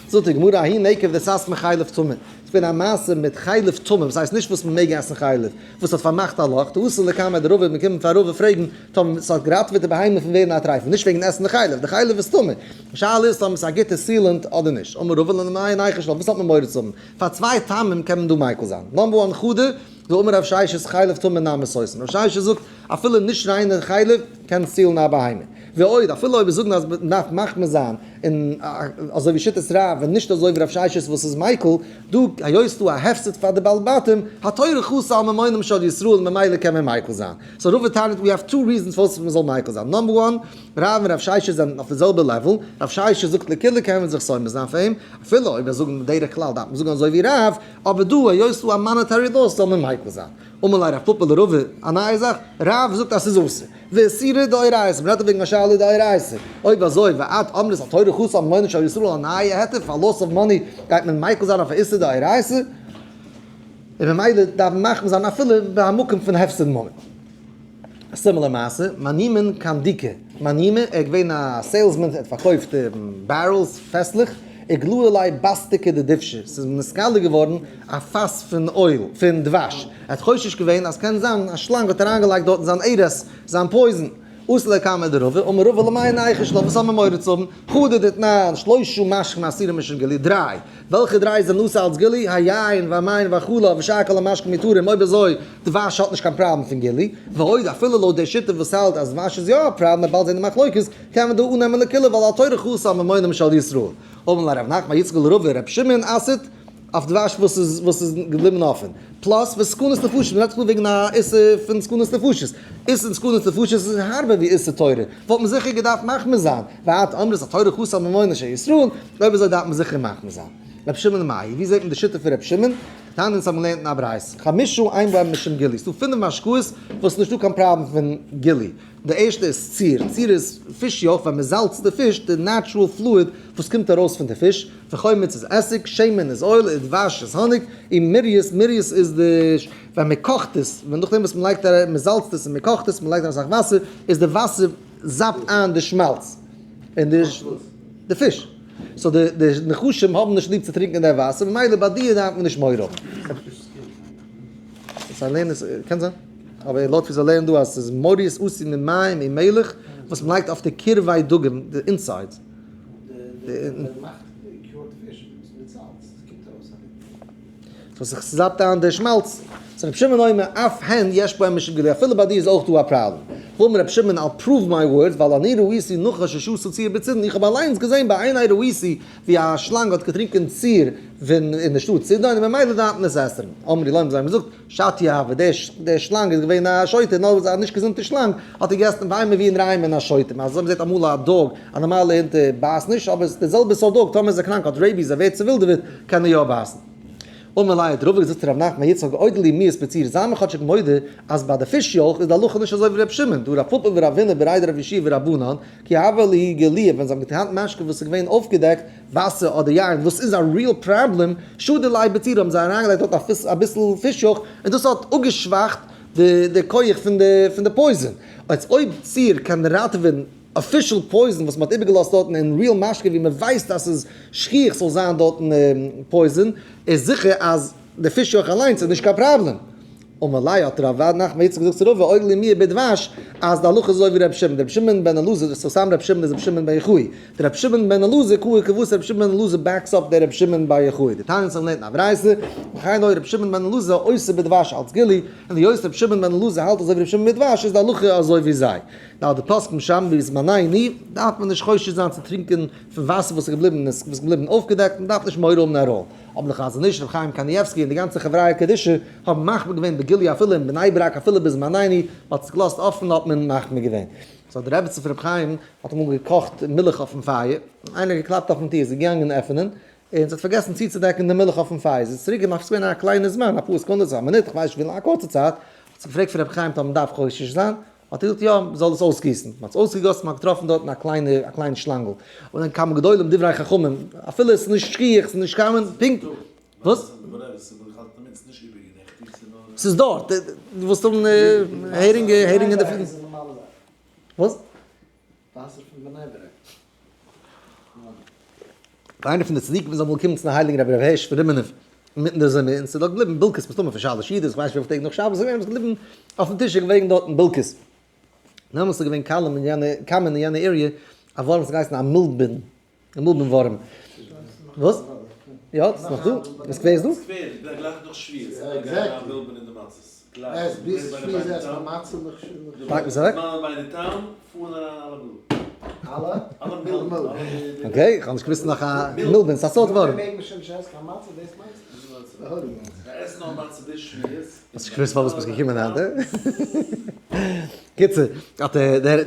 Speaker 1: זאגט די גמרא ההוא נקב דסתמא חלב טמא, ס'איז געווען א מעשה מיט חלב טמא, וואס הייסט נישט וואס מ'מעג עסן חלב, וואס האט פארמאכט א לאך, דאתו לקמיה דרבא מ'קומט פאר רבא פרעגן טאמער ס'האט געראטעוועט די בהמה פון ווערן א טרייפה, נישט וועגן עסן די חלב, די חלב איז טמא, די שאלה איז טאמער ס'איז א גוטע sealant אדער נישט, אמר רבא למאי ניחוש לה, וואס האט מען מורא צו האבן? פאר צוויי טעמים קען מען דא מיקל זיין, number one חדא, דאמר רב ששת חלב טמא נמי סותם, רב ששת זאגט אפילו נישט ריינע חלב קען seal ן א בהמה. ועוד, אפילו אויב מיר זאגן אז מען דארף מחמיר זיין און אזוי ווי שיטת רב און נישט אזוי ווי רב ששת וואס איז מיקל, דא היות ס'דא א הפסד פאר די בעלי בתים, התורה חסה על ממונם של ישראל ממילא קען מען מיקל זיין. so רבא טענה'ט we have two reasons פארוואס מען זאל מיקל זיין. number one, רב און רב ששת זענען אויף די זעלבע level, רב ששת זאגט לקולא קען מען זיך סומך זיין פאר אים, אפילו אויב מיר זאגן בדרך כלל דארף מען זאגן אזוי ווי רב, אבער דא היות ס'דא א monetary loss זאל מען מיקל זיין. אמר ליה רב פפא לרבא, א נייע זאך, רב זאגט אז ס'איז אסור. ואיסורא דאורייתא, מ'רעדט דא וועגן א שאלה דאורייתא. אויב אזוי, ואת אמרת התורה חסה על ממונו של ישראל א נייע היתר פאר loss of money גייט מען מיקל זיין אויף א איסור דאורייתא? און ממילא דארף מען מחמיר זיין אפילו במקום פון הפסד ממון. א similar מעשה, מנימין קנדיקא, מנימין, ער איז געווען א salesman, ער האט פארקויפט barrels, פעסלעך, איגלאי ליה באסטיקא דדובשא, ס'איז נתגלה געווארן א פאס פון oil, פון דבש, ער האט חושש געווען אז קען זיין א שלאנג האט אריינגעלייגט דארטן זיין ארס, זיין poison, אתו לקמיה דרבא, אמר רבא למאי ניחוש לה, וואס האט מען מורא צו האבן, חדא דתנן, שלושה משקין אסורים משום גילוי, דריי, וועלכע דריי זענען אסור אלץ גילוי, היין והמים והחלב ושאר כל המשקין מותרים, אויב אזוי, דבש האט נישט קיין פראבלעם פון גילוי, ועוד אפילו לויט די שיטה וואס האלט אז דבש איז יא א פראבלעם און באלד זעהן די מחלוקת, קען מען דא אננעמען לקולא ווייל התורה חסה על ממונם של ישראל. אמר ליה רב נחמן בר יצחק לרבא ר' שמעון אסר'ט אויף דבש וואס איז וואס איז געבליבן אפען. plus וסכנת נפשות, מ'רעדט דאך דא וועגן א איסור פון סכנת נפשות. איסור סכנת נפשות איז הארבער ווי איסור תורה. וואלט מען זיכער געדארפט מחמיר זיין. ואת אמרת התורה חסה על ממונם של ישראל, אויב אזוי דארף מען זיכער מחמיר זיין. ר' שמעון מאי, ווי זעט מען די שיטה פון ר' שמעון? תניא אונז האבן געלערנט אין א ברייתא, חמשה אין בהם משום גילוי, ס'דא פינף משקאות וואס נישטא קיין פראבלעם פון גילוי. די ערשטע איז ציר, ציר איז פיש יויך, ווען מען זאלצט די פיש, די natural fluid וואס קומט ארויס פון די פיש, וחומץ איז עסיג, שמן איז oil, און דבש איז האניג, און מורייס, מורייס איז די, ווען מען קאכט עס, ווען נאכדעם וואס מען לייגט אריין, מען זאלצט עס און מען קאכט עס, מען לייגט אריין אסאך וואסער, איז די וואסער זאפט איין די שמאלץ, און די, די פיש. so די די נחשים האבן נישט ליב צו טרינקען די וואסער, ממילא ביי דיר דארף מען נישט מורא האבן. זיי לערנען עס, קען זיין. אבער לויט ווי זיי לערנען דא אז ס'איז מורייס עשוי ממים ומלח וואס מ'לייגט אויף די קרבי דגים, די insides. סאו ס'זאפט איין די שמאלץ. so רבי שמעון אומר אף הן יש בהם משום גילוי אפילו ביי דיר איז אויך דא א פראבלעם. ואמר רבי שמעון I'll prove my words, ווייל אני ראיתי נחש ששתה ציר בצידון, איך האב אליינס געזען בעיני ראיתי ווי א שלאנג האט געטרינקען ציר פון אין די שטאט צידון און ממילא דארף מען עס אסר'ן. אמרו לו האבן זיי אים געזאגט, שטיא הוה, דער שלאנג איז געווען א שוטה, נאר א נישט געזונטע שלאנג האט ער געגעסן ואין מביאין ראיה מן השוטים, אזוי מ'זעט אמאל א dog, א נארמאלע הונט בייסט נישט, אבער די זעלבע סארט dog טאמער איז ער קראנק האט rabies ער ווערט צעווילדעוועט קען ער יא בייסן. אמר ליה האט רבא געזאגט צו רב נחמן יצחק אודו לי מיהת בציר, זיי מיר כאטשיג מודה אז ביי די פיש יויך איז די הלכה נישט אזוי ווי ר' שמעון, דהא רב פפא ורב הונא בריה דרב יהושע ורבנן, כי הוה להו גלויי ווען זיי האבן געטענהט משקה וואס איז געווען אויפגעדעקט וואסער אדער יין וואס איז א real פראבלעם, שדו ליה בצירא האבן זיי אריינגעלייגט דארט אביסל פיש יויך און דאס האט אפגעשוואכט די כח פון די poison. אז אויב ציר קען ראטעווען official poison וואס מ'האט איבערגעלאזט דארטן אין real משקה ווי מ'ווייסט אז ס'איז שכיח ס'זאל זיין דארטן poison, איז זיכער אז די פיש יויך אליינס איז נישט קיין פראבלעם. אמר ליה האט רב נחמן יצחק געזאגט צו רבא אודו לי מיהת בדבש אז די הלכה איז אזוי ווי רבי שמעון, רבי שמעון בן אלעזר, סאו סתם רבי שמעון איז רבי שמעון בן יוחאי, דער רבי שמעון בן אלעזר קאי כוותיה רבי שמעון בן אלעזר backs up דער רבי שמעון בר יוחאי, דתניא זיך לערנט א ברייתא, וכן היה רבי שמעון בן אלעזר אוסר בדבש אלץ גילוי, און היות רבי שמעון בן אלעזר האלט אזוי ווי רבי שמעון בדבש איז די הלכה אזוי ווי זיי. נאר די פוסקים שרייבן בזמנינו דארף מען נישט חושש זיין צו טרינקען פון וואסער וואס איז געבליבן וואס איז געבליבן אויפגעדעקט, מען דארף נישט מורא האבן at all. אבער די חזון איש, רבי חיים קנייבסקי און די גאנצע חבריא קדישא האבן מחמיר געווען בגילוי אפילו אין בני ברק אפילו בזמנינו, מען האט עס געלאזט אפן האט מען מחמיר געווען. so די רעבעצין פון רבי חיים האט אמאל געקאכט מילך אויפן פייער, איינער האט געקלאפט אויפן טיר, זי איז געגאנגען עפענען, און זי האט פארגעסן צוצודעקן די מילך אויפן פייער, זי איז צוריק געמאכט, ס'איז געווען א קליינע זמן, אפאר סעקונדעס, א מינוט, כ'ווייס נישט ווי לאנג, א קורצע צייט, האט זי געפרעגט פון רבי חיים טאמער מ'דארף חושש זיין, האט ער געזאגט יא, מ'זאל עס אויסגיסן, מ'האט עס אויסגעגאסן, מ'האט געטראפן דארטן א קליינע, א קליין שלאנגל, און דאן כמה גדולים דברי חכמים, אפילו עס איז נישט שכיח, ס'איז נישט common, פונקט, וואס? ס'איז דארט, דו ווילסט האבן הערינג, הערינג אין די. וואס?
Speaker 3: וואסער פון בני ברק.
Speaker 1: איינער פון די צדיקים איז אמאל געקומען צום הייליגן רבי ר' הערש פון רימינוב אינמיטן די זומער און ס'איז דארט געבליבן בילקעס מסתמא פון שלש סעודות, כ'ווייס נישט וויפיל טעג נאך שבת ס'איז געווען, אבער ס'איז געבליבן אויפן טיש איז געווען דארטן בילקעס. דעמאלטס איז געווען common אין יענע common אין יענע area א ווארעם וואס האט געהייסן א מילבן, א מילבן ווארעם. וואס? יא, ס'איז נאך דא? אין סקווער איז דא?
Speaker 2: סקווער, גלייך נאך שביעות, גייט אריין מילבן אין די מצות.
Speaker 3: עס ביז שביעות עסט מען מצה נאך שביעות.
Speaker 1: פאקן עס אוועק?
Speaker 3: אלע?
Speaker 1: okay, איך האב נישט געוואוסט נאך א מילבן, ס'איז א סארט ווארעם. האסט נישט געוואוסט פארוואס ביסט געקומען היינט, הא? קיצור, האט דער.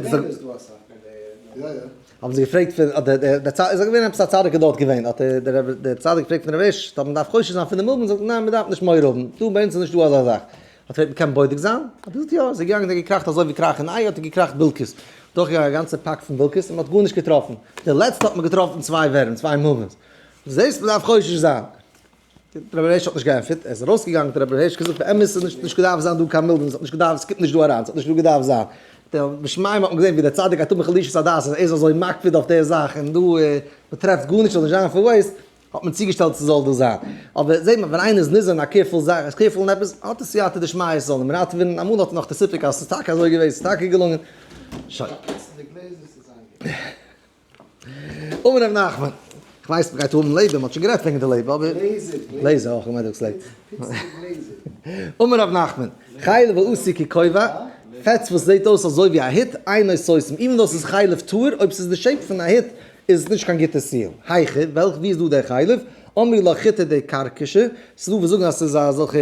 Speaker 1: האבן זיי געפרעגט פון האט דער דער צדיק איז געווען עפעס א צדיק איז דארט געווען האט דער רבי דער צדיק געפרעגט פון רבי הערש טאמער מ'דארף חושש זיין פון די מילבן זאגט ער ניין מ'דארף נישט מורא האבן דא ביי אונז איז נישט דא אזא זאך האט ער געפרעגט מ'קען בודק זיין האט ער געזאגט יא איז ער געגאנגען און געקראכט אזוי ווי קראכן איי האט ער געקראכט בילקעס דורכגעגאנגען א גאנצע פאק פון בילקעס און מ'האט גארנישט געטראפן די לעצטע האט מען געטראפן צוויי ווערים צוויי מילבנס זעסט מ'דארף חושש זיין דער רבי הערש האט נישט געענטפערט, ער איז ארויסגעגאנגען, האט דער רבי הערש געזאגט, באמת איז נישט נישט געדארפט זיין דא קיין מילבן, עס האט נישט געדארפט, עס קומט נישט דא אריין, עס האט נישט דא געדארפט זיין. דער בשמים האט מען געזען ווי דער צדיק האט אן חלישות הדעת אז ער איז אזוי מקפיד אויף דער זאך און דא מען טרעפט גארנישט זאל נישט זיין פאר waste, האט מען צוגעשטעלט ס'זאל דא זיין. אבער זעט מען ווען איינער איז נזהר אין א careful זאך, איז careful אין עפעס, האט ער סייעתא דשמיא עס זאל אים ראטעווען, אמאל האט ער נאך די ספק אז עס איז טאקע אזוי געווען, עס איז טאקע געלונגען. שוין. אמר ר' נחמן, כ'ווייס מ'גייט האבן לעבער, מ'האט שוין גערעדט וועגן די לעבער, אבער.
Speaker 3: גלעזער.
Speaker 1: גלעזער, אויך געמיינט דאס לעבער. אמר ר' נחמן, חלב העשוי ככובע, פעטס וואס זעט אויס אזוי ווי א הוט, אינו סותם, even though ס'איז חלב טהור, אויב ס'איז די shape פון א הוט, איז עס נישט קיין גוטע seal. היכא, וועלכ, ווי איז דא דער חלב? אמרי לה חיטי דכרכשא, ס'איז דא וואס זאגן אז ס'איז אזעלכע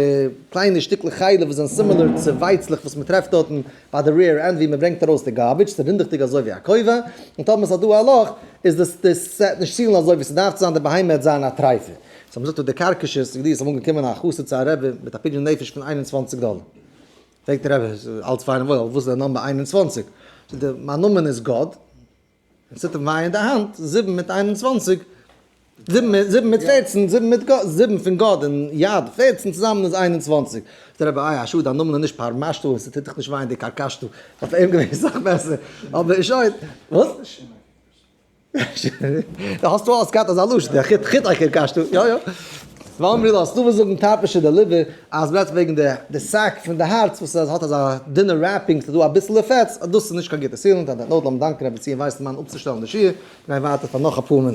Speaker 1: קליינע שטיקלעך חלב וואס זענען similar צו ווייצלעך וואס מ'טרעפט דארטן ביי די rear end ווי מ'ברענגט ארויס די garbage, ס'איז רינדעכדיג אזוי ווי א כובע, און טאמער ס'האט דא א לאך איז דאס דאס ס'עט נישט seal ן אזוי ווי ס'דארף צו זיין, די בהמה עט זיין א טרייפע. so מ'זאגט אז דכרכשא, ס'איז געווען אמאל געקומען א חסיד צו א רבי מיט א פדיון נפש פון 21 דאלער. פרעגט דער רבי, אלץ פיין און וואויל, אבער וואס איז דער number 21? זאגט ער, מיין נאמען איז גאד, און ס'טוט אים וויי אין די האנט, זיבן מיט 21, זיבן מיט 14, זיבן מיט גאט, זיבן פון גאט און יד, 14 צוזאמען איז 21. זאגט דער רבי, איי א שאד דיין נאמען איז נישט פרמשתא און ס'טוט דיך נישט וויי אין די קרקשתא, וואלט פאר אים געווען אסאך בעסער, אבער שוין, וואס? דו האסט אלס געהאט אזא לשון, די חית חית קרקשתא, יא יא. ואמרי לה, ס'דא וואס זאגן טפשא דליבא, אז מ'רעדט וועגן די די sac פון די הארץ וואס האט אזא דינע wrapping, ס'איז דא אביסעלע פעטס, אז דאס איז נישט קיין גוטע sealant, on that note לאמיר דאנקען רבי ציון ווייסמאן אפצושטעלן די שיעור, גיין ווייטער פאר נאך אפאר מינוט.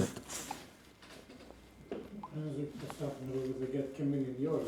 Speaker 4: איינער זאגט אסאך מאל אז ער געבט כמנין יורד,